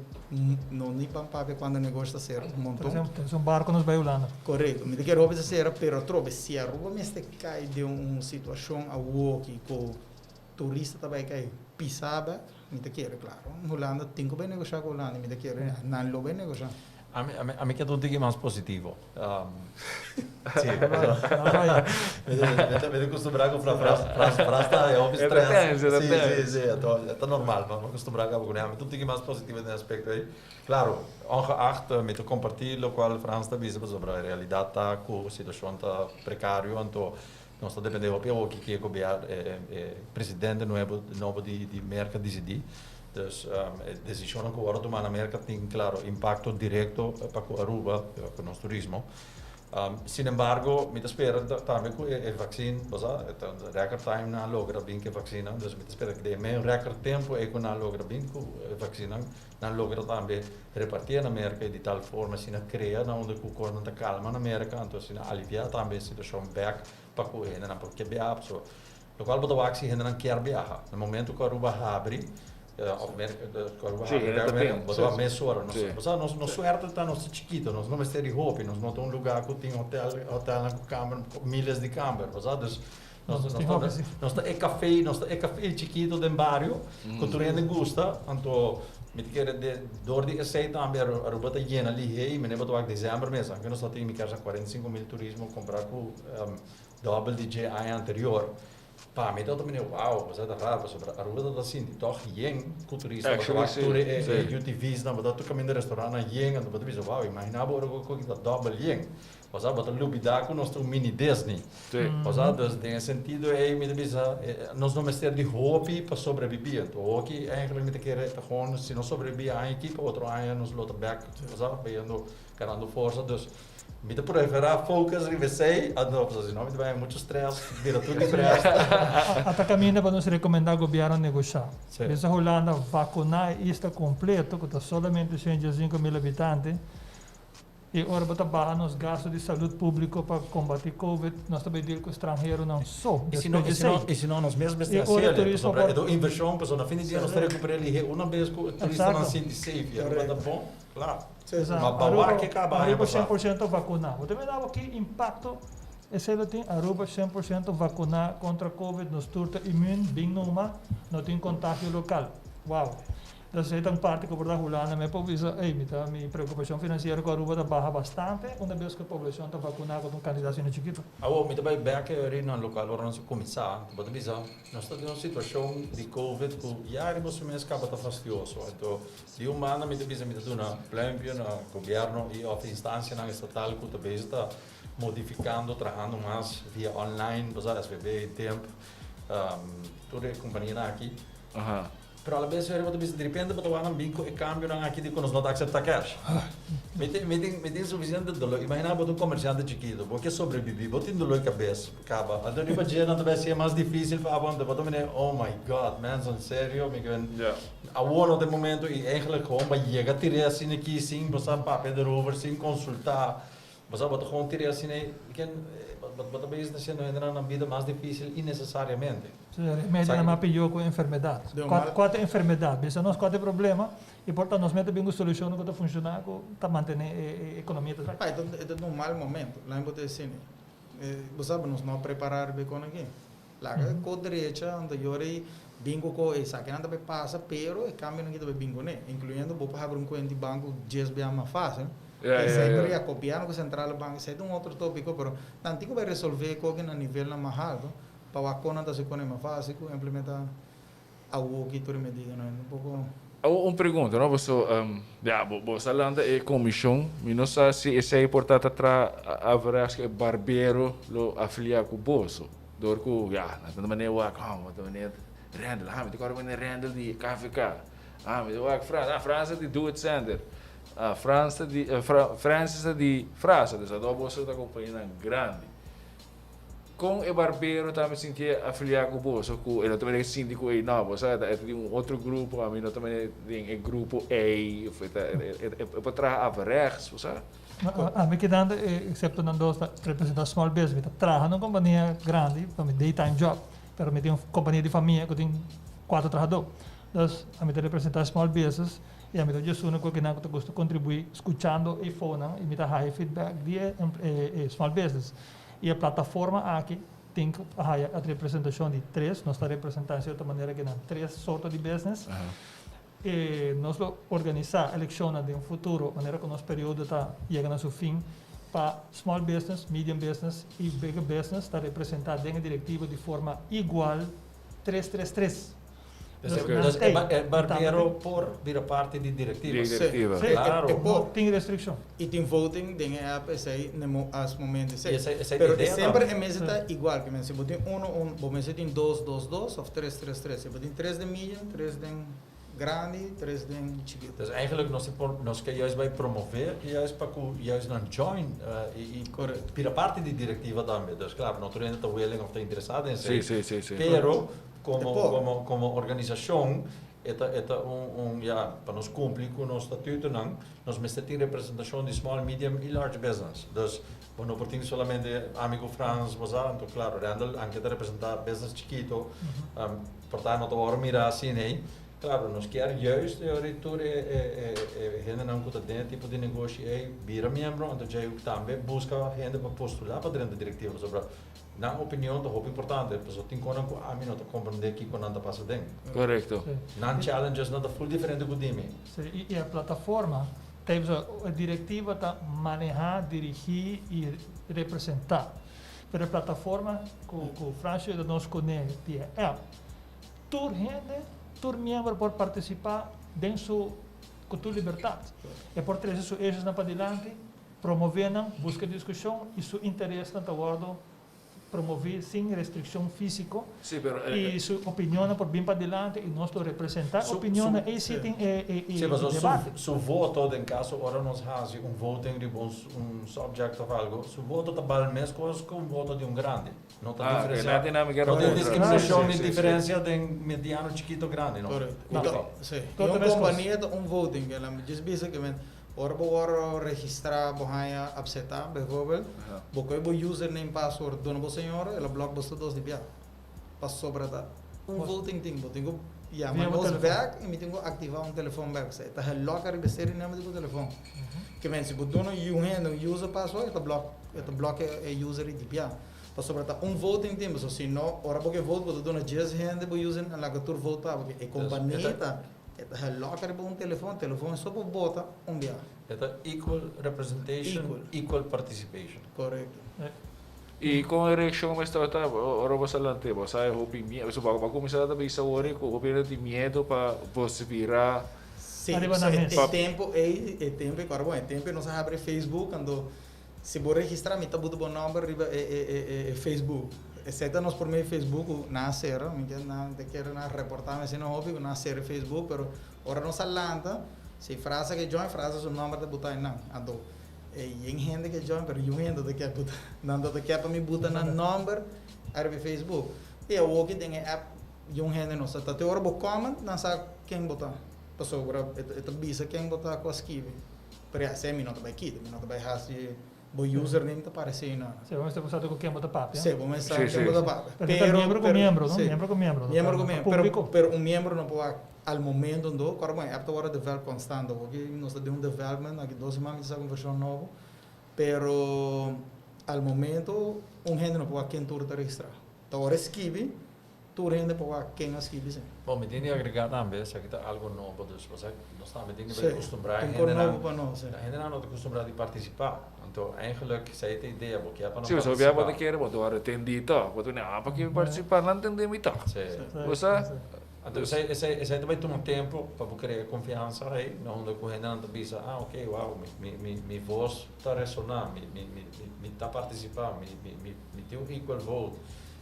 Speaker 2: no ni pan papia kuantu negoshi ta sera, un monton.
Speaker 4: Tres un barko nos bai Hulanda.
Speaker 2: Korekto, mi ta kere hopi ta sera, pero atrobe si Aruba mester kai den un situashon awoki ku turista ta bai kai pisa bek, mi ta kere klaro Hulanda tin ku bai negoshá ku Hulanda, mi ta kere nan lo bai negoshá.
Speaker 3: Ami ke ta un tiki mas positivo. Sí. Mi ta kustumbrá ku Frans, Frans ta hopi stress. Sí, sí, sí, e ta normal, mi a kustumbrá kaba kuné. Ami ta un tiki mas positivo den e aspekto ei. Klaro, ongeacht mi ta kompartí lokual Frans ta bisa pasobra e realidat ta ku situashon ta prekario, anto nos ta dependé hopi awor kiko e e presidente nuevo nobo di Merka disidí. Dus e desishonnan ku wòrdu tumá na Merka tin klaro impakto direkto pa ku Aruba, ku nos turismo. Sin embargo, mi ta spera tambe ku e vaksin, bo sa, e ta record time nan a logra bin ku e vaksinnan, dus mi ta spera ku den e medio record tempu ei ku nan a logra bin ku e vaksinnan, nan logra tambe repartié na Merka i di tal forma asina krea na unda ku kosnan ta kalma na Merka, anto asina aliviá tambe e situashon bèk pa ku e hendenan por ke biaha. Pasobra lokual bo ta wak si hendenan kier biaha. Na momentu ku Aruba habri, òf Merka, ku Aruba habri bèk Merka, bo ta wak mesora. Nos, bo sa, nos nos suerte ta nos ta chikitu, nos no mester di hopi, nos no ta un lugá ku tin hotel, hotelnan ku kamber, miles di kamber, bo sa. Dus nos ta e café, nos ta e café chiquito den bario, cu tur hende gusta, anto mi ta kere de door di esey tambe Aruba ta yena lihé y mene bo ta wak december mes, aunke nos ta tin mi kere sa 45,000 turismo compara cu dobbel di dje aña anterior, pa mi ta otro mene wow, bo sa ta raro pasobra Aruba ta ta sinti toch yen cu turista, bo ta wak tur e UTV's nan, bo ta tur caminda restaurantnan yen, anto bo ta bisa wow, imagina bo ora cu ta dobbel yen. Osea, bo ta lubidá ku nos ta un mini Disney. Osea, dus den e sentido ei mi ta bisa, nos no mester di hopi pa sobrebibí. Anto hoki eigenlijk mi ta kere ta gewoon si nos sobrebibí e aña aki, pa otro aña nos lo ta bèk, osea, bayendo, ganando forsa. Dus, Mi ta prefera focus riba esey, anto pasobra si no mi ta bay mucho stress, bira tur depressed.
Speaker 4: Ata caminda pa nos recomenda gobierno negosha. Bisa Hulanda vacuna e isla completo cu ta solamente 105.000 habitante y ora bo ta baha nos gasto di salud publico pa combati covid nos ta bay deal cu stranheronan so.
Speaker 3: Y si no, y si no, y si no nos mes mester haciel, pasobra e ta un inversion, pasobra na fin di dia nos ta recupera lihe una bes cu e turistanan sinti safe y Aruba ta bon. Claro. Ma pa wak ke kaba aña
Speaker 4: Aruba 100% vacuna. Bo ta mira awo ki impacto esey lo tin? Aruba 100% vacuna contra covid, nos tur ta immune, bin numa, no tin contagio local. Wow. Entonces esey ta un parti cu por ta Hulanda me por bisa, ey, mi ta, mi preocupacion financiero cu Aruba ta baha bastante una bes cu e poblacion ta vacuna cu ta un cantidad asina chikito.
Speaker 3: Awo, mi ta bay bek e ori na local ora nos a cuminsa. Bo ta bisa, nos ta den un situacion di covid cu ya riba su mes caba ta fastioso. Anto, Di un banda mi ta bisa mi ta duna pluimpje na gobierno y of instancianan estatal cu ta bezig ta modificando, trahando mas via online, bo sa SVB, Temp, tur e companianan aki. Pero a la bes bo ta bisa direpente bo ta wak nan bin cu e cambionan aki di cu nos no ta acepta cash. Mi tin mi tin mi tin suficiente dolor. Imagina bo ta un comerciante chikito, bo ke sobrevivi, bo tin dolor di cabes caba. Anto riba dje nan ta bay haci'e mas dificil pa abo, anto bo ta mira oh my God, mensen serio mi ke. Awor no ta e momento y eigenlijk gewoon pa yega tir'é asina aki sin bo sa papia derover, sin consulta, bo sa bo ta gewoon tir'é asina y ken bo ta bezig ta haciendo hendenan nan bida mas dificil innecesariamente.
Speaker 4: Sí, remedio ta mas pior cu enfermedad. Cua ta enfermedad? Bisa nos cua ta e problema y por ta nos mester bin cu solucion cu ta funciona cu ta mantene e economia ta
Speaker 2: traha. E ta un mal momento, laga mi por ta asina. Bo sa nos no a prepara riba e con aki. Laga e ko drecha, anto yora ei bin ku ko esakinan ta bai pasa, pero e kambionan ki ta bai bin kuné, inkluyendo bo por habri un kuenta di banko djes bia mas fásil. Esei pero ya gobièrnu ku sentrale banko, esei ta un otro tópiko, pero nan tin ku bai resolvé e koki na nivelnan mas alto pa wak kon nan ta hasi kuné mas fásil ku implementá awoki tur e medidanan. Un poko.
Speaker 1: Awor un pregunta no, paso ya bo bo sa lanta e komishon, mi no sa si esei por ta ta traha averechts ku e barbero lo afiliá ku boso. Dor ku ya, nan ta manera wak, oh, bo ta manera Randall, ah, mi ta kòrda manera Randall di KVK, ah, mi ta wak Frans, ah, Frans ta di Do It Center, ah, Frans ta di, Francis ta di Frasa, dus ato boso ta kompanianan grandi. Kon e barbero tambe sintié afiliá ku boso, ku e no ta manera sinti ku ey, no, bo sa, e ta di un otro grupo, ami no ta manera den e grupo ey, of e ta, e por traha averechts, bo sa?
Speaker 4: Ami keda excepto nan dos ta representa small business. Mi ta traha na un compania grandi pa mi daytime job, pero mi tin un compania di famia cu tin cuatro trahador. Dus ami ta representa small business y ami ta djesuno cu kinan cu ta gusta contribui scuchando e fonan y mi ta haya feedback di e small business. Y e plataforma aki tin cu haya e representacion di tres, nos ta representa en cierto manera kinan tres sorto di business. E nos lo organisá elekshonnan den futuro manera ku nos periodo ta yega na su fin pa small business, medium business i bigger business ta representá den e direktiva di forma igual tres tres tres.
Speaker 3: Dus e barbero por bira parti di direktiva?
Speaker 1: Di direktiva.
Speaker 4: Sí,
Speaker 3: Claro.
Speaker 4: no tin restrikshon.
Speaker 2: I tin voting den e app esei na e momento esei.
Speaker 3: I esei
Speaker 2: Pero
Speaker 3: idea
Speaker 2: semper
Speaker 3: tambe.
Speaker 2: e mester ta igual, ke men si bo tin uno un bo mester tin dos dos dos of tres tres tres. Si bo tin tres den medium, tres den grandi, tres den chikito.
Speaker 3: Dus eigenlijk nos por nos ke juist bai promove juist pa ku juist nan join i
Speaker 2: Correcto.
Speaker 3: bira parti di direktiva tambe. Dus klaro no tur hende ta willing of ta interesa den esei.
Speaker 1: Sí, sí, sí, sí.
Speaker 3: Pero komo
Speaker 2: E por.
Speaker 3: komo komo organisashon E ta e ta un un ya pa nos cumpli cu nos statutonan nos mester tin representacion di small, medium y large business. Dus bo no por tin solamente ami cu Frans bo sa, anto claro Randall anke ta representa business chikito, por ta no ta worde mira asina ey. Claro nos kier juist e ora tur e e e e hendenan cu ta den e tipo di negoshi ey bira miembro anto djey tambe busca hende pa postula pa drenta directiva pasobra Nan opinion ta hopi importante, pasobra tin konan ku ami no ta komprendé kiko nan ta pasa den.
Speaker 1: Korekto.
Speaker 3: Nan challenges nan ta ful diferente ku di mi.
Speaker 4: Sí, i e plataforma ta e pasobra e direktiva ta manehá, dirigí i representá. Pero e plataforma ku ku Fransjo yuda nos kuné di e app, tur hende, tur miembro por partisipá den su ku tur libertat. E por trese su eshosnan padilanti. Promové nan, buska diskushon i su interesnan ta wòrdu promoví sin restrikshon físiko
Speaker 1: Sí, pero
Speaker 4: i su opinionnan por bin padilanti i nos lo representá opinionnan ei sí tin e
Speaker 3: Sí, pasobra
Speaker 4: debate.
Speaker 3: su voto den kaso ora nos hasi un voting riba un un subject of algo, su voto ta bal meskos ku un voto di un grandi. No ta
Speaker 1: Ah, ok,
Speaker 3: diferencia.
Speaker 1: na dinámica
Speaker 3: No tin
Speaker 1: era otra.
Speaker 3: discriminacion
Speaker 1: Sí,
Speaker 3: ni
Speaker 1: sí, sí.
Speaker 3: diferencia den mediano, chikito, grandi, no.
Speaker 2: Correcto.
Speaker 4: No.
Speaker 2: Anto, sí.
Speaker 4: Todo
Speaker 2: Y un
Speaker 4: mes cos.
Speaker 2: compania ta un voting, que la just bisa que men ora bo word registra bo haya apseta, bijvoorbeeld, bo koe bo username password duna bo señora, el a block bo dos di bia. Pasobra ta un voting tin, bo tin ku yama
Speaker 4: Via bo
Speaker 2: nos
Speaker 4: telefon.
Speaker 2: back y mi tin ku activa un telefon back. Osea, e ta gelock ariba e serie number di bo telefon. Ke men si bo duna un hende un user password, e ta block, e ta block e user di bia. Pasobra ta un voting tin, pasobra si no, ora bo ke vote bo ta duna djes hende bo user en laga tur vote pa bo. E kompania ta, e ta gelock ariba un telefon, telefon so por bota un bia.
Speaker 3: E ta equal representation,
Speaker 2: Equal.
Speaker 3: equal participation.
Speaker 2: Correcto.
Speaker 1: I kon e reakshon mester tabata ora bo sa lant'é? Bo sa e hopi miedu, so bo a kuminsá ta bisa awor ku hopi hende tin miedu pa bo bira.
Speaker 2: Sí,
Speaker 4: Ariba nan mes.
Speaker 2: e tempu ei, e tempu ei, kòrda bon, e tempu ei nos a habri Facebook, anto si bo registrá mi ta buta bo nòmber riba e e e e Facebook. Esei ta nos promé Facebook ku nan a sera, mi ke nan ta kere nan reportá mi asina hopi ku nan a sera e Facebook, pero ora nos a lanta, si Frasa ke join, Frasa su nòmber ta buta einan. Anto E yen hende ke join pero yun hende ta ke buta nan ta ke pa mi buta nan nomber ariba e Facebook y awoki den e app yun hende no sa ta te ora bo comment nan sa ken bo ta pasobra e ta bisa ken bo ta ku a skibi pero ya esei mi no ta bai kita mi no ta bai hasi bo username ta parece einan.
Speaker 4: Si bo mester sa ku ken bo ta papia.
Speaker 2: Si bo mester sa ken bo ta papia.
Speaker 4: Pero ta miembro ku miembro no miembro ku miembro
Speaker 2: miembro ku miembro pero pero un miembro no por wak Al momento ndo, kòrda bon e app ta wòrdu develop konstant awor ki nos ta den un development, aki dos siman mi ta saka un vershon nobo, pero al momento un hende no por wak ken tur ta registrá. Ta ora e skibi, tur hende por wak ken a skibi si.
Speaker 3: Bon, mi tin di agregá tambe, esaki ta algo nobo, dus bo sa nos tambe tin di
Speaker 2: Sí,
Speaker 3: bai kustumbrá e
Speaker 2: un kos
Speaker 3: hendenan,
Speaker 2: nobo pa nos, sí.
Speaker 3: e hendenan no ta kustumbrá di partisipá, anto eigenlijk esei ta e idea, bo kier pa nan
Speaker 1: Sí, pasobra bo ta
Speaker 3: partisipá.
Speaker 1: kere bo ta wòrdu tendí tòg, bo ta bini, ah, paki mi partisipá, nan tendé mi tòg.
Speaker 3: Sí.
Speaker 1: Bo sa?
Speaker 3: Anto esei esei esei ta bai tuma tempu pa bo krea konfiansa ei na unda ku hendenan ta bisa, ah ok wow mi mi mi mi vos ta resoná, mi mi mi mi mi ta partisipá, mi mi mi mi tin un equal vote,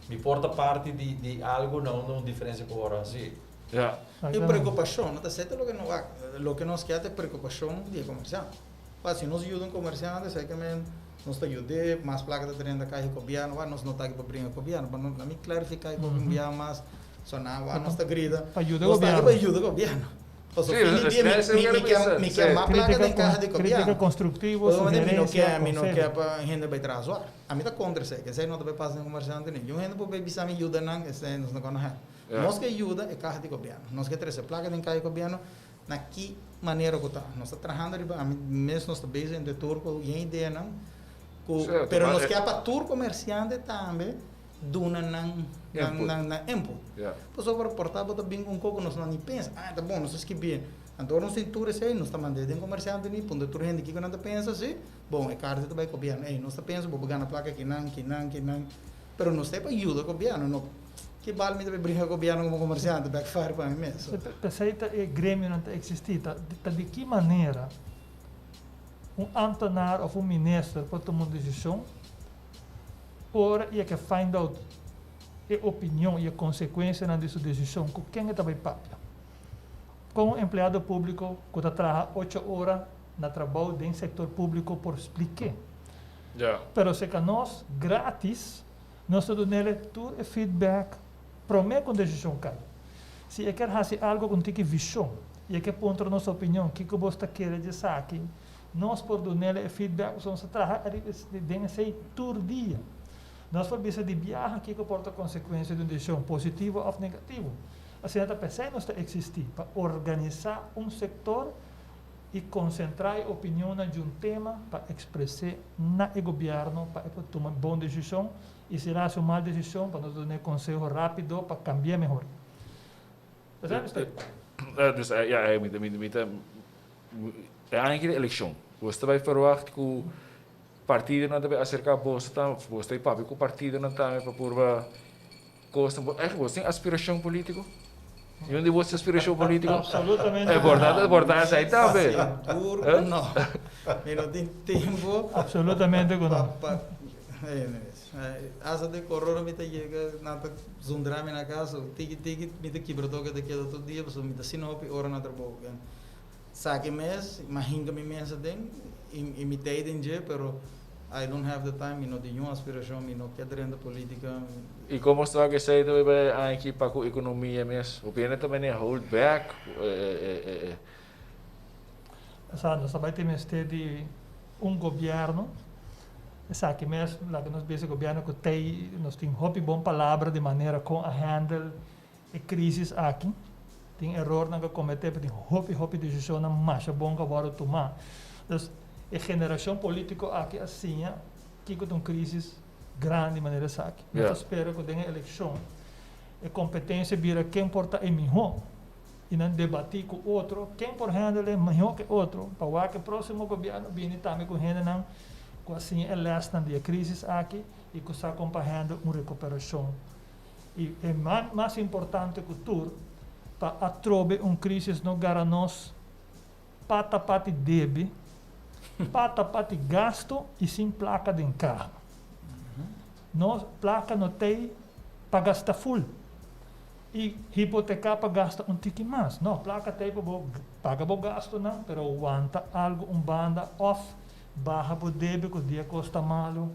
Speaker 3: mi por ta parti di di algu na unda un diferensia por wòrdu hasí.
Speaker 1: Ja.
Speaker 2: E preokupashon, no ta esei ta loke no wak, loke nos ke ta e preokupashon di e komersiante. Wak, si nos yuda un komersiante esei ke men nos ta yud'é, mas plaka ta drenta kaha di gobièrnu, wak nos no ta aki pa bringa gobièrnu, pa no mi klarifiká e koki un bia mas. So nan wak nos ta grita,
Speaker 4: Pa yuda
Speaker 2: nos ta aki
Speaker 4: gobièrnu.
Speaker 2: pa yuda gobièrnu. Pasobra
Speaker 1: Sí,
Speaker 2: fin di dia mi
Speaker 1: es- es-
Speaker 2: mi mi ke mi ke
Speaker 1: sí.
Speaker 2: mas plaka
Speaker 4: Crítica
Speaker 2: den kaha di
Speaker 4: con-
Speaker 2: gobièrnu.
Speaker 4: crítica constructivo,
Speaker 2: Pasobra mi no
Speaker 4: sugerencia,
Speaker 2: ke mi no ke
Speaker 4: conseho.
Speaker 2: pa hende bai traha zwar. Ami ta kontra esei, esei no ta bai pasa den komersiante ni. Yu hende por bai bisa mi yuda nan, esei nos no kono hèp.
Speaker 1: Ja.
Speaker 2: Nos ke yuda e kaha di gobièrnu. Nos ke trese plaka den kaha di gobièrnu na ki manera ku ta. Nos ta trahando riba, ami mes nos ta bezig entre tur ku yen ideanan ku,
Speaker 1: Sí,
Speaker 2: pero
Speaker 1: tuma
Speaker 2: nos
Speaker 1: e-
Speaker 2: ke pa tur komersiante tambe duna nan nan
Speaker 1: Input.
Speaker 2: nan nan input.
Speaker 1: Ja.
Speaker 2: Pasobra por ta bo ta bin ku un koko nos no ni pensa, ah ta bon nos ta skibí. Anto ora nos tin tur esei nos ta mand'é den komersiante ni puntra tur hende kiko nan ta pensa si, bon e karta ta bai gobièrnu, ey nos ta pensa bo por gana plaka kinan, kinan, kinan, pero nos ta e pa yuda gobièrnu no ki bal mi ta bai bringa gobièrnu komo komersiante, backfire pa mi mes.
Speaker 4: P'esei ta e gremionan ta eksistí, ta ta di ki manera un ambtenaar òf un minister por tuma un desishon Ora i e ke find out e opinion i e konsekuensianan di su desishon, ku ken e ta bai papia? Kon un empleado públiko ku ta traha ocho ora na trabou den sektor públiko por splik'é? Pero seka nos, grátis, nos ta dun'el tur e feedback promé ku un desishon kai. Si e kier hasi algu ku un tiki vishon i e ke puntra nos opinion, kiko bos ta kere di esaki? Nos por dun'el e feedback pasobra nos ta traha ariba den esei tur dia. Nos por bisa di biaha kiko por ta konsekuensia di un desishon, positivo òf negativo. Asina ta p'esei nos ta eksistí, pa organisá un sektor i konsentrá e opinionnan di un tema pa ekspres'é na e gobièrnu pa e por tuma bon desishon i si el hasi un mal desishon pa nos dun'é konseho rápido pa kambi'é mehor. P'esei nos ta.
Speaker 1: Dus ya, mi ta E aña aki di elekshon, boso ta bai ferwagt ku partidonan ta bai aserká boso tambe òf boso ta bai papia ku partidonan tambe pa purba kosnan? Bo ègt boso tin aspirashon polítiko? Niun di boso tin aspirashon polítiko?
Speaker 4: Absolutamente
Speaker 1: E
Speaker 4: no.
Speaker 1: por ta por ta esei tambe.
Speaker 2: Sigur ku no. Mi no tin tempu
Speaker 4: Absolutamente ku no.
Speaker 2: pa pa. Anyways, hasta de corona mi ta yega, nan ta zundra mi na cas, tiki tiki mi ta kibra toke ta keda tur dia, pasobra mi ta asina hopi ora na trabou. Saki mes, mi a hinka mi mes aden y mi ta den dje, pero I don't have the time, mi no tin niun aspiracion, mi no kier drenta politica.
Speaker 1: Y como sta cu esey ta bay aki pa cu economia mes? Hopi hende ta mene hold back.
Speaker 4: Sa nos ta bay tin mester di un gobierno, esaki mes laga nos bisa gobierno cu tey nos tin hopi bon palabra di manera con a handle e crisis aki. Tin erornan cu a comete pero tin hopi hopi decisionnan masha bon cu a wordo tuma. Dus e generacion politico aki a siña kico ta un crisis grandi manera esaki. Nos ta spera cu den e eleccion e competencia bira ken por ta e miho y nan debati cu otro ken por handle e miho ke otro pa wak e proximo gobierno bini tambe cu hendenan cu a siña e lesnan di e crisis aki y cu sa con pa handle un recuperacion. Y e mas importante cu tur, pa atrobe un crisis no gara nos pata pati debe, pata pati gasto y sin placa den caha. Nos placa no tey pa gasta full y hipoteca pa gasta un tiki mas. No, placa tey pa bo paga bo gastonan, pero wanta algo un banda of baha bo debe cu dia cos ta malo.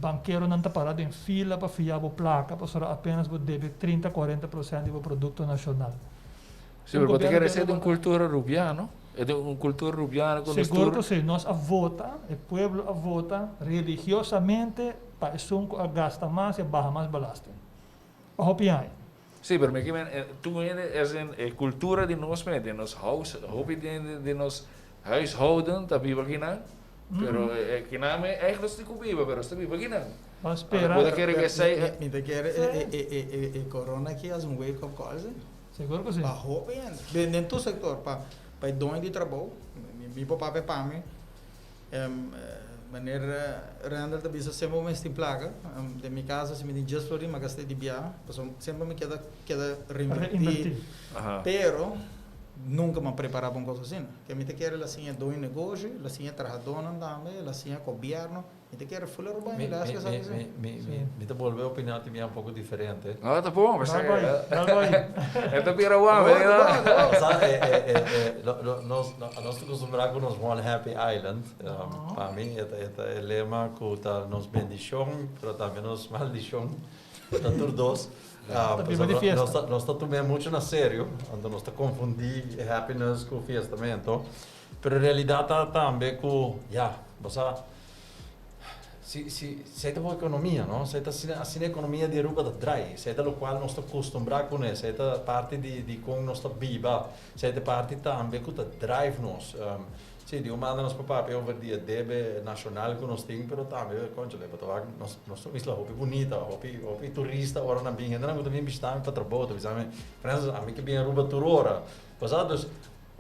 Speaker 4: Bankeronan ta para den fila pa fia bo plaka pasobra apenas bo debe 30, 40% di bo produkto nashonal.
Speaker 1: Sí, pero bo ta kere esei ta un kultura rubiano? E ta un kultura rubiano ku nos tur.
Speaker 4: Sigur ku si. Nos a vota, e pueblo a vota religiosamente pa esun ku a gasta mas i a baha mas belasting. Pa hopi aña.
Speaker 1: Sí, pero mi ke men, tur hende es den e kultura di nos mes, den nos house, hopi den nos huishouden ta biba akinan, pero akinan me eigenlijk nos tin ku biba, pero nos ta biba akinan.
Speaker 4: Ban spera.
Speaker 1: Bo ta kere ku esei.
Speaker 2: Mi ta kere e corona aki as un wake up call si.
Speaker 4: Sigur ku si.
Speaker 2: Pa hopi hende, den tur sektor, pa e doño di trabou, mi por papia pa mi. Meneer Randall ta bisa semper bo mester tin plaka. Den mi kaso si mi tin djes florin mi a gast'é di biaha pasobra semper mi keda keda reinvertí. Pero nunka mi a prepará pa un kos asina. Ke mi ta kere la siña doño negoshi, la siña trahadónan tambe, la siña gobièrnu. Mi ta kere full Aruba i las ke sa ke si.
Speaker 3: Mi ta bolbe opiná tin biaha un poko diferente.
Speaker 1: No, ta bon.
Speaker 4: Dal bai, dal bai.
Speaker 1: E ta bira wou,
Speaker 3: e ta. Sa, nos nos ta kustumbrá ku nos One Happy Island. Pa mi e ta e ta e lema ku ta nos bendishon, pero tambe nos maldishon. Ta tur dos.
Speaker 4: Ta biba di fiesta.
Speaker 3: Nos ta nos ta tum'é muchu na serio, anto nos ta konfundí happiness ku fiestamento. Pero realidat ta tambe ku, ya, bo sa. Si, si, si ta bo economia, no? Si ta asina, asina economia di Aruba ta draai. Si ta locual nos ta custumbra cune, si ta parti di, di con nos ta biba, si ta parti tambe cu ta drive nos. Si, di un banda nos por papia over di e debe nacional cu nos tin, pero tambe, conchale, bo ta wak, nos, nos ta un isla hopi bunita, hopi, hopi turista ora nan bin, hendenan cu ta bin bishita mi pa trabou ta bisa mi, Francis, ami ke bin Aruba tur ora. Pasá, dus,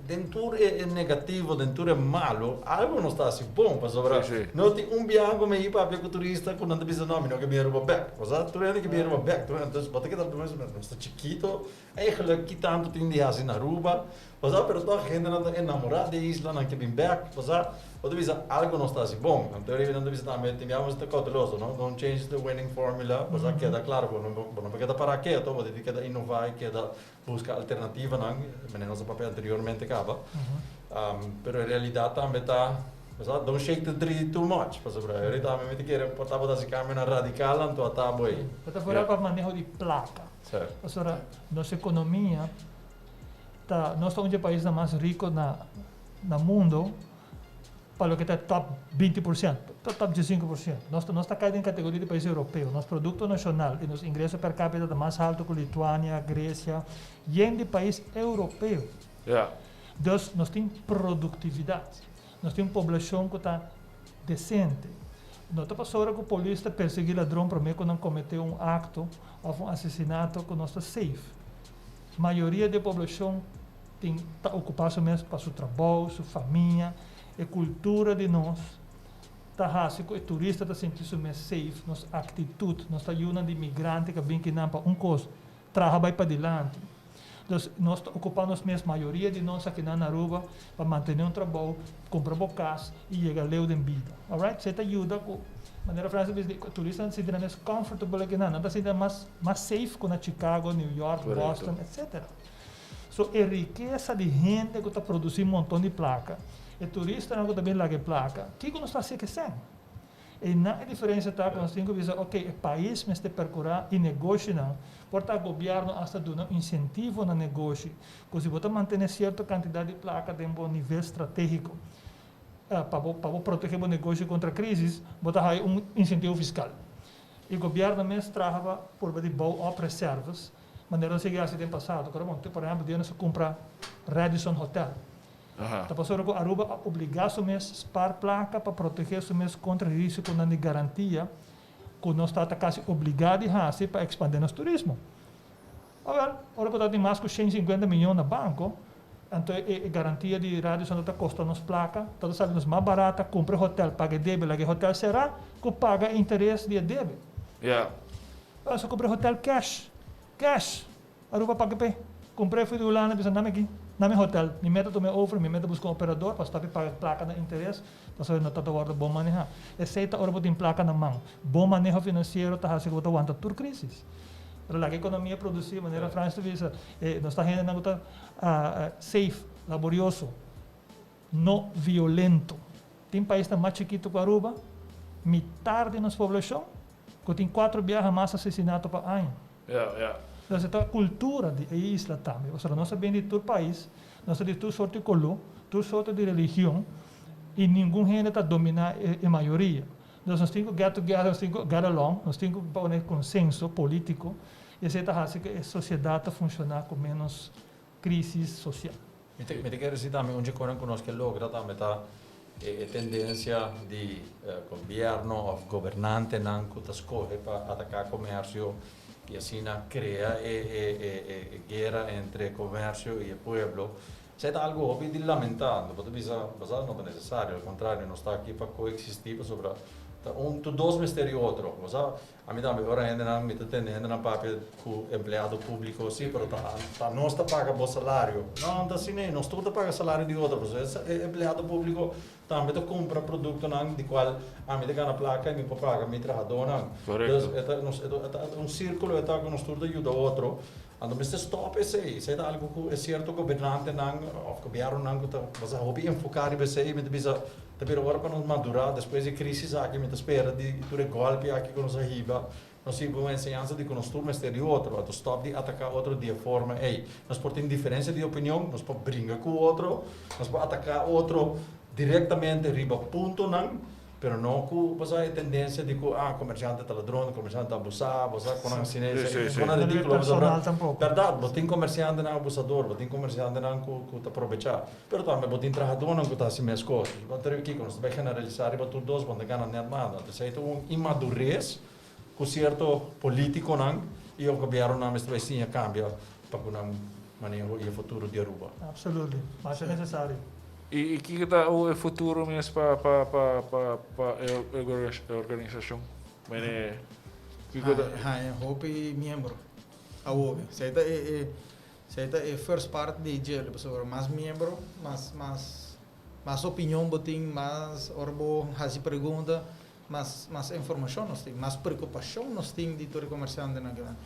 Speaker 3: Den tur e negativo, den tur e malo, algo nos ta hasi bon, pasobra no tin un biaha ku mi a papia ku turista ku nan ta bisa no, mi no ke bin Aruba bek. Osea, tur hende ke bin Aruba bek, tur hende, entonces bo ta keda nos ta chikito, eigenlijk ki tantu tin di hasi na Aruba, osea, pero tòg hendenan ta enamorá di e isla, nan ke bin bek, osea, bo ta bisa algo nos ta hasi bon. Anto nan ta bisa tambe tin biaha bo mester ta kouteloso, no, don't change the winning formula, osea, keda klaro, bo no por keda para keto, bo tin di keda inová i keda Busca alternativanan, manera nos a papia anteriormente caba. Pero e realidad tambe ta, bo sa, don't shake the tree too much, pasobra ahorita ami mi ta kere por tabata haci cambionan radical anto a tabo ey.
Speaker 4: Bo ta fuera pa maneho di placa. Pasobra nos economia ta, nos ta un dje paisnan mas rico na mundo. Pa loke ta e top 20%, top 15%. Nos nos ta kai den kategoria di pais europeo. Nos produkto nashonal i nos ingreso per kapita ta mas haltu ku Lituania, Gresia, yen di pais europeo. Dus nos tin produktividat. Nos tin un poblashon ku ta desente. No ta pasobra ku polis ta persegui ladron promé ku nan kometé un akto òf un asesinato ku nos ta safe. Mayoria di e poblashon tin ta ocupa su mes pa su trabou, su famia, e cultura di nos ta haci cu e turista ta sinti su mes safe, nos actitud, nos ta yunan di migrante cu a bin kinan pa un cos, traha bay padilanti. Dus nos ta ocupa nos mes, mayoria di nos aki na Aruba, pa mantene un trabou, cumpra bo cas y yega leu den bida. Alright? Esey ta yuda cu, manera Francis a bisa, turistanan sinti nan mes comfortable aki nan. Nan ta sinti nan mas, mas safe cu na Chicago, New York, Boston, etcetera. So e rikesa di hende cu ta produci monton di placa, e turistanan cu ta bin laga e placa, kico nos ta haci cu esey? Einan e diferencia ta cu nos tin cu bisa, ok, e pais mester percura y negoshinan, por ta gobierno hasta duna un incentivo na negoshi, cu si bo ta mantene cierto cantidad di placa den bo nivel strategico pa bo pa bo protege bo negoshi contra crisis, bo ta haya un incentivo fiscal. Y gobierno mes traha pa purba di bouw op reserves, manera nos a sigui haci den pasado. Por ehempel, dia nos a cumpra Radisson Hotel. Ta pasobra ku Aruba a obligá su mes spar plaka pa protegé su mes kontra risikonan di garantia ku nos tabata kasi obligá di hasi pa ekspandé nos turismo. Awèl, ora ku tabatin mas ku 150 miyon na banko, anto e garantia di Radisson ta kosta nos plaka, tabata sali nos mas barata kumpra e hotel, paga e debe, laga e hotel será, ku paga e interes di e debe. Nos a kumpra e hotel cash. Cash! Aruba paga p'e. Kumpr'é for di Hulanda bisa nami aki, nami hotel. Mi meta tum'é over, mi meta buska un operador pa stop di paga plaka na interes pasobra no ta ta wòrdu bon manehá. Esei ta ora bo tin plaka na man. Bon maneho finansiero ta hasi ku bo ta wanta tur krísis. Pero laga ekonomia produsí, manera Frans ta bisa, e nos ta hendenan ku ta safe, laborioso, no violento. Tin paisnan mas chikitu ku Aruba, mitar di nos poblashon, ku tin kuatro biaha mas asesinato pa aña. Entonces e ta cultura di e isla tambe, pasobra nos a bini di tur pais, nos ta di tur sorto di color, tur sorto di religion y ningun hende ta domina e mayoria. Entonces nos tin cu get together, nos tin cu get along, nos tin cu pone consenso politico y esey ta haci cu e sociedad ta funciona cu menos crisis social.
Speaker 3: Mi ta mi ta kere si tambe un dje konan ku nos ke logra tambe ta e tendensia di gobierno òf gobernantenan ku ta skohe pa ataká komersio i asina krea e e e e guera entre komersio i e pueblo. Esei ta algu hopi di lamentá. Bo ta bisa basá no ta nesesario, al kontrario nos ta aki pa koeksistí pasobra ta un tur dos mester di otro. Bo sa Ami tambe ora hendenan, mi ta tende hendenan papia ku empleado públiko, sí, pero ta ta nos ta paga bo salario. No, no ta asina ei, nos tur ta paga salario di otro, pasobra e empleado públiko tambe ta kumpra produktonan di kual ami ta gana plaka i mi por paga mi trahadónan. Dus e ta nos e ta un sírkulo e ta ku nos tur ta yuda otro. Anto mester stòp esei. Esei ta algu ku e sierto gobernantenan òf gobièrnunan ku ta basa hopi enfoká riba esei, mi ta bisa, Ta bira ora pa nos madurá despues di e krísis aki. Mi ta spera di tur e gòlpi aki ku nos a hiba, nos hiba un enseñansa di ku nos tur mester di otro. Anto stòp di ataká otro di e forma ei. Nos por tin diferensia di opinion, nos por bringa ku otro, nos por ataká otro direktamente riba puntonan, pero no ku bo sa e tendensia di ku ah komersiante ta ladron, komersiante ta abusá, bo sa konan asina e konan ridíkulo. Pasobra bèrdat bo tin komersiantenan abusador, bo tin komersiantenan ku ta probechá. Pero tambe bo tin trahadónan ku ta hasi mes kos. Bo ta riba kiko? Nos ta bai generalisá riba tur dos, bo no ta gana nèt nada. Anto esei ta un inmadures ku sierto polítikonan i òf gobièrnunan mester bai siña kambia pa ku nan maneho i e futuro di Aruba.
Speaker 4: Absolutely. Masha nesesario.
Speaker 1: I kiko ta e futuro mes pa pa pa pa pa e organisashon? Mene
Speaker 2: kiko ta. Haña hopi miembro awobe. Esei ta e Esei ta e first part di dje, pasobra mas miembro, mas mas mas opinion bo tin, mas ora bo hasi pregunta, mas mas informashon nos tin, mas preokupashon nos tin di tur e komersiantenan kinan.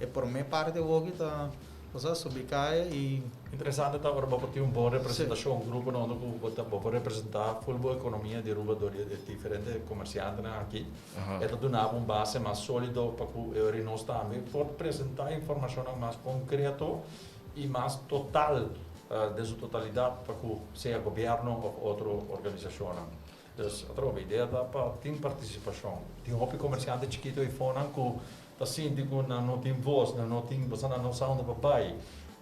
Speaker 2: E promé parti awoki ta, bo sa, subi kaya i.
Speaker 3: Interesante ta ora bo por tin un bon representashon, un grupo na unda ku bo ta bo por representá ful bo ekonomia di Aruba dor di e diferente komersiantenan aki. E ta duna bo un base mas sólido pa ku e ora nos tambe por presentá informashonnan mas konkreto i mas total den su totalidat pa ku sea gobièrnu òf otro organisashonnan. Dus atrobe idea ta pa tin partisipashon. Tin hopi komersiante chikitu eifonan ku ta sinti ku nan no tin bos, nan no tin, pasobra nan no sa unda pa bai,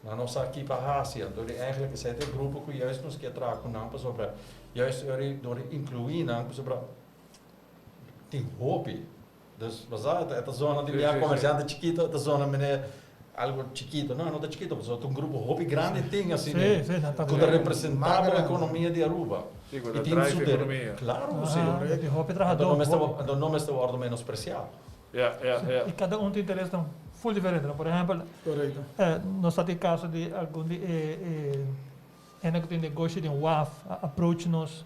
Speaker 3: nan no sa ki pa hasi. Anto di eigentlik esei ta e grupo ku juist nos ke traha ku nan pasobra juist e ora dor di inkluí nan pasobra Tin hopi. Dus bo sa, e ta zona di bia comerciante chikito, e ta zona mene algo chikito. No, no ta chikito, pasobra ta un grupo hopi grandi tin asina cu ta representa bo economia di Aruba.
Speaker 1: Si, cu ta drive economia.
Speaker 3: Claro cu si.
Speaker 4: Tin hopi trahador.
Speaker 3: Anto no mester wordo menosprecia.
Speaker 1: Ya, ya, ya.
Speaker 4: Y cada un tin interes nan. full diferente, no? Por ehempel, nos ta tin caso di algun di e e hende cu tin negoshi den waf a approach nos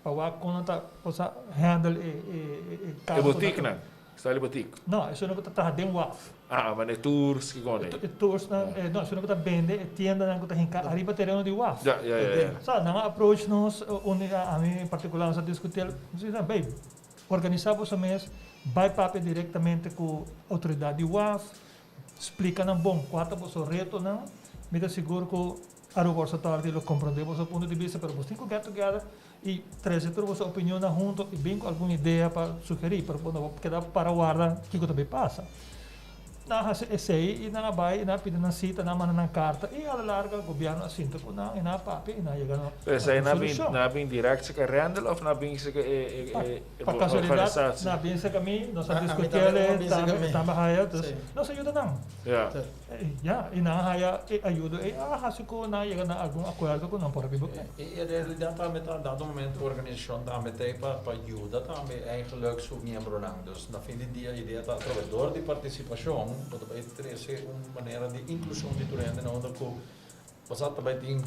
Speaker 4: pa wak con nan ta cosa handle e e e
Speaker 1: E
Speaker 4: cargo cu nan
Speaker 1: botieknan, style di botiek.
Speaker 4: No, esun cu ta traha den waf.
Speaker 1: Ah, maar e tours ki con
Speaker 4: ei. E toursnan, no, esun cu ta bende e tiendanan cu ta hinca ariba tereno di waf.
Speaker 1: Ja, ja, ja, ja.
Speaker 4: Sa, nan a approach nos, un ami en particular nos a discuti, nos a bisa, bay, Organisá boso mes, bai papia direktamente ku outoridat di waf, splika nan bon kua ta boso retonan. Mi ta sigur ku Aruba Ports Authority lo komprondé boso punto di bista, pero bos tin ku get together i trese tur boso opinionnan hunto i bin ku algun idea pa sugerí, pero bo no por keda para warda kiko ta bay pasa. Nan a hasi esei i nan a bai i nan a pidi nan sita, nan a manda nan karta i a la larga gobièrnu a sinta ku nan i nan a papia i nan a yega na
Speaker 1: Pero esei
Speaker 4: un
Speaker 1: nan a bin
Speaker 4: solushon.
Speaker 1: nan a bin dirèkt serka Randall òf nan a bin serka e e e
Speaker 4: Pa kasualidat
Speaker 1: organisasi?
Speaker 4: nan a bin serka mi, nos a
Speaker 2: A mi
Speaker 4: diskutí
Speaker 2: tambe
Speaker 4: el
Speaker 2: a bin serka
Speaker 4: tambe
Speaker 2: mi.
Speaker 4: tambe haya, dus
Speaker 2: Sí.
Speaker 4: nos a yuda nan.
Speaker 1: Ja.
Speaker 2: Sí.
Speaker 4: Ja, i nan a haya e ayudo ei a hasi ku nan a yega na algun akuerdo ku nan por a biba ku.
Speaker 3: E realidat tambe ta dado momento organisashon tambe ta ei pa yuda tambe eigenlijk su miembronan. Dus na fin di dia idea ta atrobe dor di partisipashon bo ta bai trese un manera di inklushon di tur hende na unda ku Pasá ta bai tin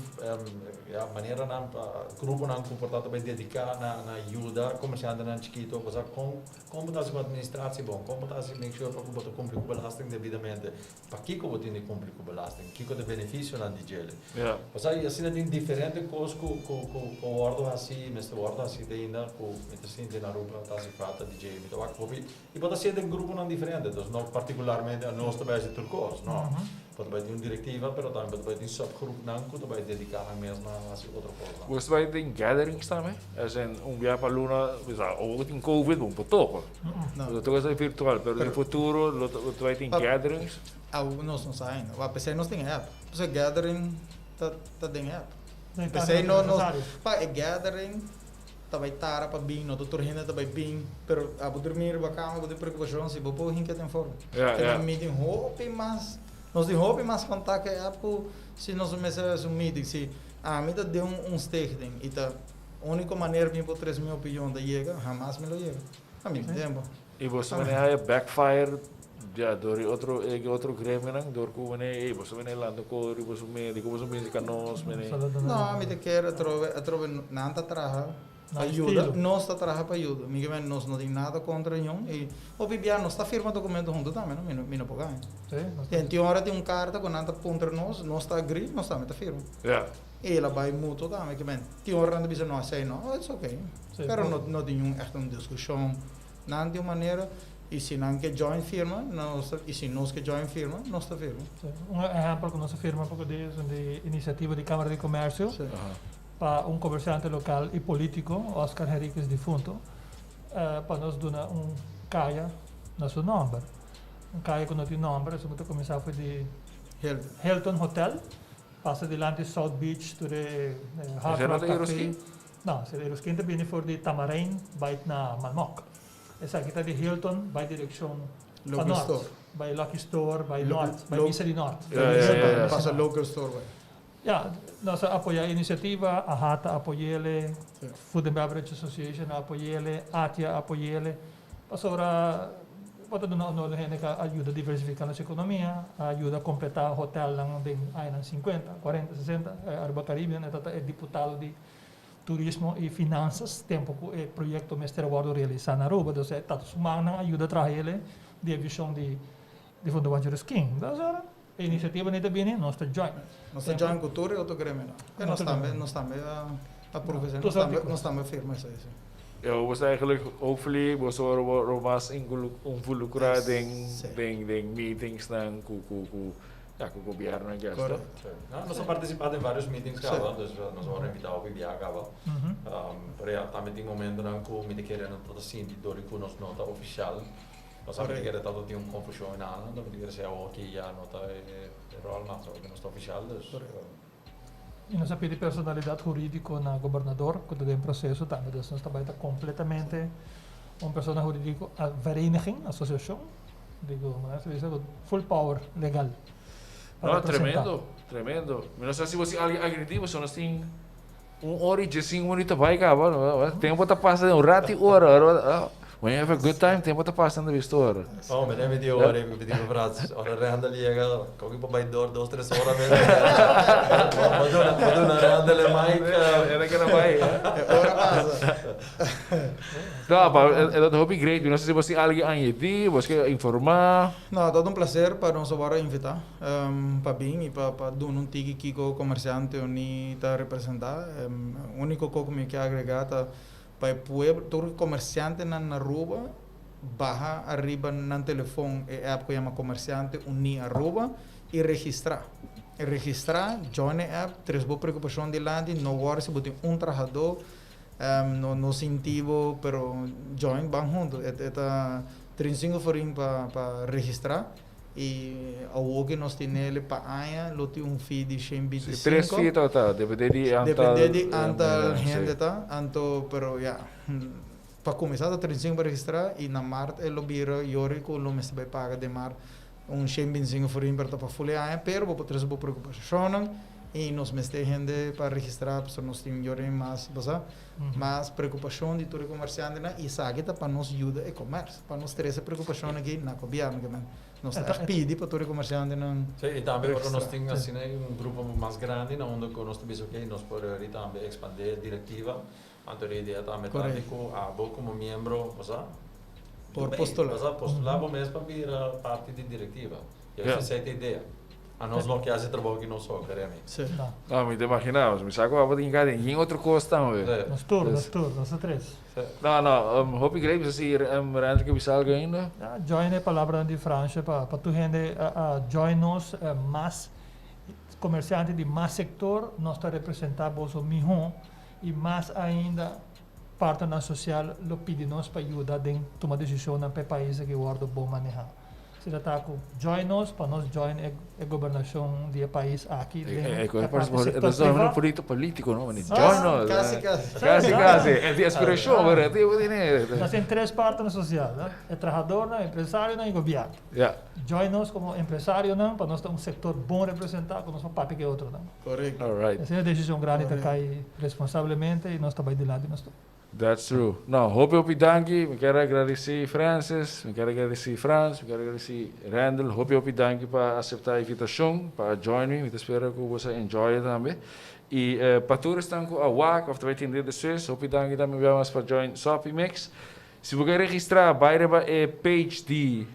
Speaker 3: ya maneranan pa gruponan ku por ta ta bai dediká na na yuda komersiantenan chikito. Pasá kon kon bo ta hasi ku administratie bon, kon bo ta hasi make sure pa ku bo ta kumpli ku belasting debidamente, pakiko bo tin di kumpli ku belasting, kiko ta e benefisionan di djele. Pasá i asina tin diferente kos ku ku ku por wòrdu hasí, mester wòrdu hasí te ainda ku mi ta sinti na Aruba ta hasi falta di dje. Mi ta wak hopi I bo ta siente den gruponan diferente, dus no partikularmente anos ta bai hasi tur kos, no. Bo ta bai tin un direktiva, pero tambe bo ta bai tin subgroepnan ku ta bai dediká nan mes na hasi otro kosnan.
Speaker 1: Bo ta bai den gatherings tambe? As in un bia pa luna, bisa awor ku tin covid bo no por topa.
Speaker 2: No.
Speaker 1: Bo ta toka esei virtual, pero den futuro lo ta bai tin gatherings?
Speaker 2: Awo nos no sa ainda. Wak p'esei nos tin e app. Pasobra gathering ta den e app. P'esei no nos, pa e gathering. Ta bai tara pa bin, no ta tur hende ta bai bin, pero abo drumi riba kama bo tin preokupashon si bo por hinka den forma. Kende mi tin hopi mas, nos tin hopi mas kontak e app ku si nos mester hasi un meeting. Si ami ta den un stichting i ta uniko manera ku mi por trese mi opinion ta yega, hamas mi lo yega. Ami tin tempo.
Speaker 1: I boso mene haya backfire ya dor e otro e otro gremionan dor ku mene ey boso mene lanta kor i boso mene dikon boso mene ka nos mene.
Speaker 2: No ami ta kere atrobe atrobe nan ta traha pa yuda nos ta traha pa yuda mi ke men nos no tin nada kontra niun i hopi bia nos ta firma dokumento hunto tambe no mi no mi no por gaña tin tin ora tin un karta ku nan ta puntra nos nos ta agree nos tambe ta firma i el a bai mutuo tambe ke men tin ora nan ta bisa no esei no it's okay pero no no tin niun ègt un diskushon. Nan di un manera y si nan ke join firma nos ta y si nos ke join firma nos ta firma.
Speaker 4: Sí. Un ehempel ku nos a firma poko dia es un di inisiativa di Kamara di Komersio pa un komersiante lokal y politiko, Oscar Henriquez difunto, pa nos duna un kaya na su nòmber. Un kaya ku no tin nòmber, esun ku ta kuminsá for di
Speaker 2: Hilton.
Speaker 4: Hilton Hotel, pasa dilanti South Beach tur e Hard Rock Cafe. No, si Eroskin ta bini for di Tamarijn bai na Malmok. Esaki ta di Hilton bai direkshon pa
Speaker 2: Local
Speaker 4: nort,
Speaker 2: store.
Speaker 4: bai Lucky Store, bai
Speaker 2: Lo-
Speaker 4: nort, bai
Speaker 2: lo-
Speaker 4: misa di nort.
Speaker 1: Ja, ja, ja, ja.
Speaker 2: Pasa local store bai.
Speaker 4: Ja, nos a apoyá e inisiativa, AHATA a apoy'ele,
Speaker 2: Sí.
Speaker 4: Food and Beverage Association a apoy'ele, ATIA a apoy'ele, pasobra bo ta duna honor na hende ku a yuda diversifiká nos ekonomia, a yuda kompletá hotelnan den añanan sinkuenta, kuarenta, sesenta, Aruba Caribbean e tabata e diputado di Turismo y Finanzas tempo cu e proyecto mester a wordo realisa na Aruba. Dus e tata su mannan a yuda traha ele di e vision di Difunto Juancho Rusquin. Dus ora e iniciativa ni ta bini, nos ta join.
Speaker 2: Nos ta join cu tur e otro gremionan. E nos tambe, nos tambe a aproba esey, nos tambe, nos tambe a firma esey, si.
Speaker 1: Ja, bo ta eigenlijk hopefully bo so lo mas involucra den den meetingsnan cu cu cu Ja, ku gobierno I guess, toch?
Speaker 3: Sí. No, nos a partisipá den varios meetings kaba, dus nos a wòrdu invitá hopi biaha kaba. Pero ya, tambe tin momentonan ku mi ta kere no ta sinti dor di ku nos no ta ofisial. Nos a mi ta kere tabata tin un konfushon en anan, mi ta kere si awor ki ya no ta e ròl mas, awor ki nos ta ofisial, dus.
Speaker 4: I nos a pidi personalidat hurídiko na gobernador ku ta den proseso tambe, dus nos ta bai ta kompletamente un persona hurídiko, vereniging, asosiashon. Digo, manera se bisa, full power legal.
Speaker 1: Pa no, tremendo, tremendo. Mi no sa si bo si alguien agredi, bo nos tin un hora y 15 minutos bai caba. No? Tempo ta pasa de un rato y hora. When you have a good time, tempo ta pasa na bisto ora.
Speaker 3: Oh, mi den medio ora, mi pidi Frans, ora Randall yega, koki pa bai door dos, tres ora mes. Bo duna, bo duna Randall e mic.
Speaker 1: Era keda bai,
Speaker 2: eh? E ora pasa.
Speaker 1: No, pa e ta hopi great. Mi no sa si bo tin algu añadí, bo ke informá.
Speaker 2: No, ta un placer pa nos a wòrdu invitá pa bin i pa pa duna un tiki kiko Komersiante Uní ta representá. Úniko kos ku mi ke agregá ta pa e pueblo, tur komersiantenan na Aruba baha ariba nan telefon e app ku yama Komersiante Uní Aruba i registrá. E registrá, join e app, tres bo preokupashon dilanti, no wòri si bo tin un trahadó, no no sinti bo, pero join, ban huntu. E ta 35 forin pa pa registrá. I awor ku nos tin el pa aña lo tin un fee di 125.
Speaker 1: Tres fee ta ta, depende di antal.
Speaker 2: Depende di antal hende ta, anto pero ya, pa kuminsá ta 35 pa registrá i na mart e lo bira yori ku lo mester bai paga den mart un 125 forin pero ta pa ful e aña, pero bo por trese bo preokupashonnan i nos mester hende pa registrá pasobra nos tin yori mas bo sa, mas preokupashon di tur e komersiantenan i esaki ta pa nos yuda e komers. Pa nos trese preokupashon aki na gobièrnu ke men nos ta pidi pa tur e komersiantenan.
Speaker 3: Sí, i tambe ora nos tin asina un grupo mas grandi na unda ku nos ta bisa okey nos por yori tambe ekspandé e direktiva, anto e idea tambe ta di ku abo komo miembro bo sa
Speaker 2: por postulá.
Speaker 3: Bo sa postulá bo mes pa bira parti di direktiva. I esei ta e idea. Anos no ke hasi trabou ki nos so, kere mi.
Speaker 2: Sí.
Speaker 1: No, mi ta imaginá. Mi sa ku abo tin kada yin otro kos tambe.
Speaker 3: Sí.
Speaker 4: Nos tur, nos tur, nos ta tres.
Speaker 3: Sí.
Speaker 1: No, no, hopi great. Mi sa si Randall ke bisa algu ainda.
Speaker 4: Ja, join e palabranan di Fransje pa pa tur hende a join nos mas komersiante di mas sektor nos ta representá boso mihó i mas ainda partnernan sosial lo pidi nos pa yuda den tuma desishonnan pa e pais aki wòrdu bon manehá. Si ta ta ku join nos pa nos join e e gobernashon di e pais aki den
Speaker 1: E
Speaker 4: e
Speaker 1: parti
Speaker 4: sektor
Speaker 1: E ta
Speaker 4: priva.
Speaker 1: un proyekto polítiko no mane join nos.
Speaker 2: Kasi kasi.
Speaker 1: Kasi kasi. E di aspirashon pero e tipo tene.
Speaker 4: Nos tin tres partner sosial no, e trahadornan, e empresarionan i gobièrnu.
Speaker 1: Ya.
Speaker 4: Join nos komo empresarionan pa nos ta un sektor bon representá ku nos por papia ku e otronan.
Speaker 2: Korekto.
Speaker 1: Alright.
Speaker 4: Esei e desishon grandi ta kai responsablemente i nos ta bai dilanti nos tur.
Speaker 1: That's true. No, hopi hopi danki. Mi kier a gradeci Francis, mi kier a gradeci Frans, mi kier a gradeci Randall. Hopi hopi danki pa acepta e invitacion, pa a join mi. Mi ta spera cu boso a enjoy e tambe. Y pa tur esnan cu a wak of ta bay tende despues, hopi danki tambe bia mas pa join Soppy Mix. Si bo ke registra, bay riba e page di.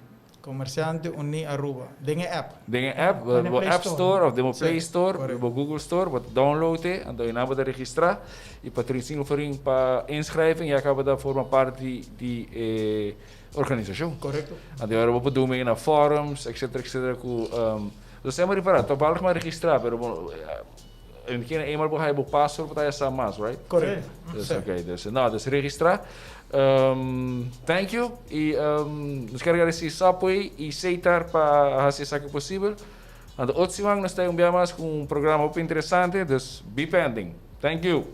Speaker 2: Comerciante Uní Aruba. Den e app.
Speaker 1: Den e app, bo App Store of den bo Play Store, bo Google Store, bo ta download e, anto einan bo ta registra y pa 35 florin pa inschrijving ya caba ta forma parti di e organisacion.
Speaker 2: Correcto.
Speaker 1: Anto ora bo por duna na forums, etcetera, etcetera cu, bo semper ripara, toevallig mi a registra, pero bo en kende eenmaal bo haya bo password bo ta haya sa mas, right?
Speaker 2: Correcto.
Speaker 1: Dus ok, dus no, dus registra. Thank you y nos kier agradeci Subway y Seitar pa haci esaki posibel. Anto otro siman nos ta un bia mas cu un programa hopi interesante, dus be pending. Thank you.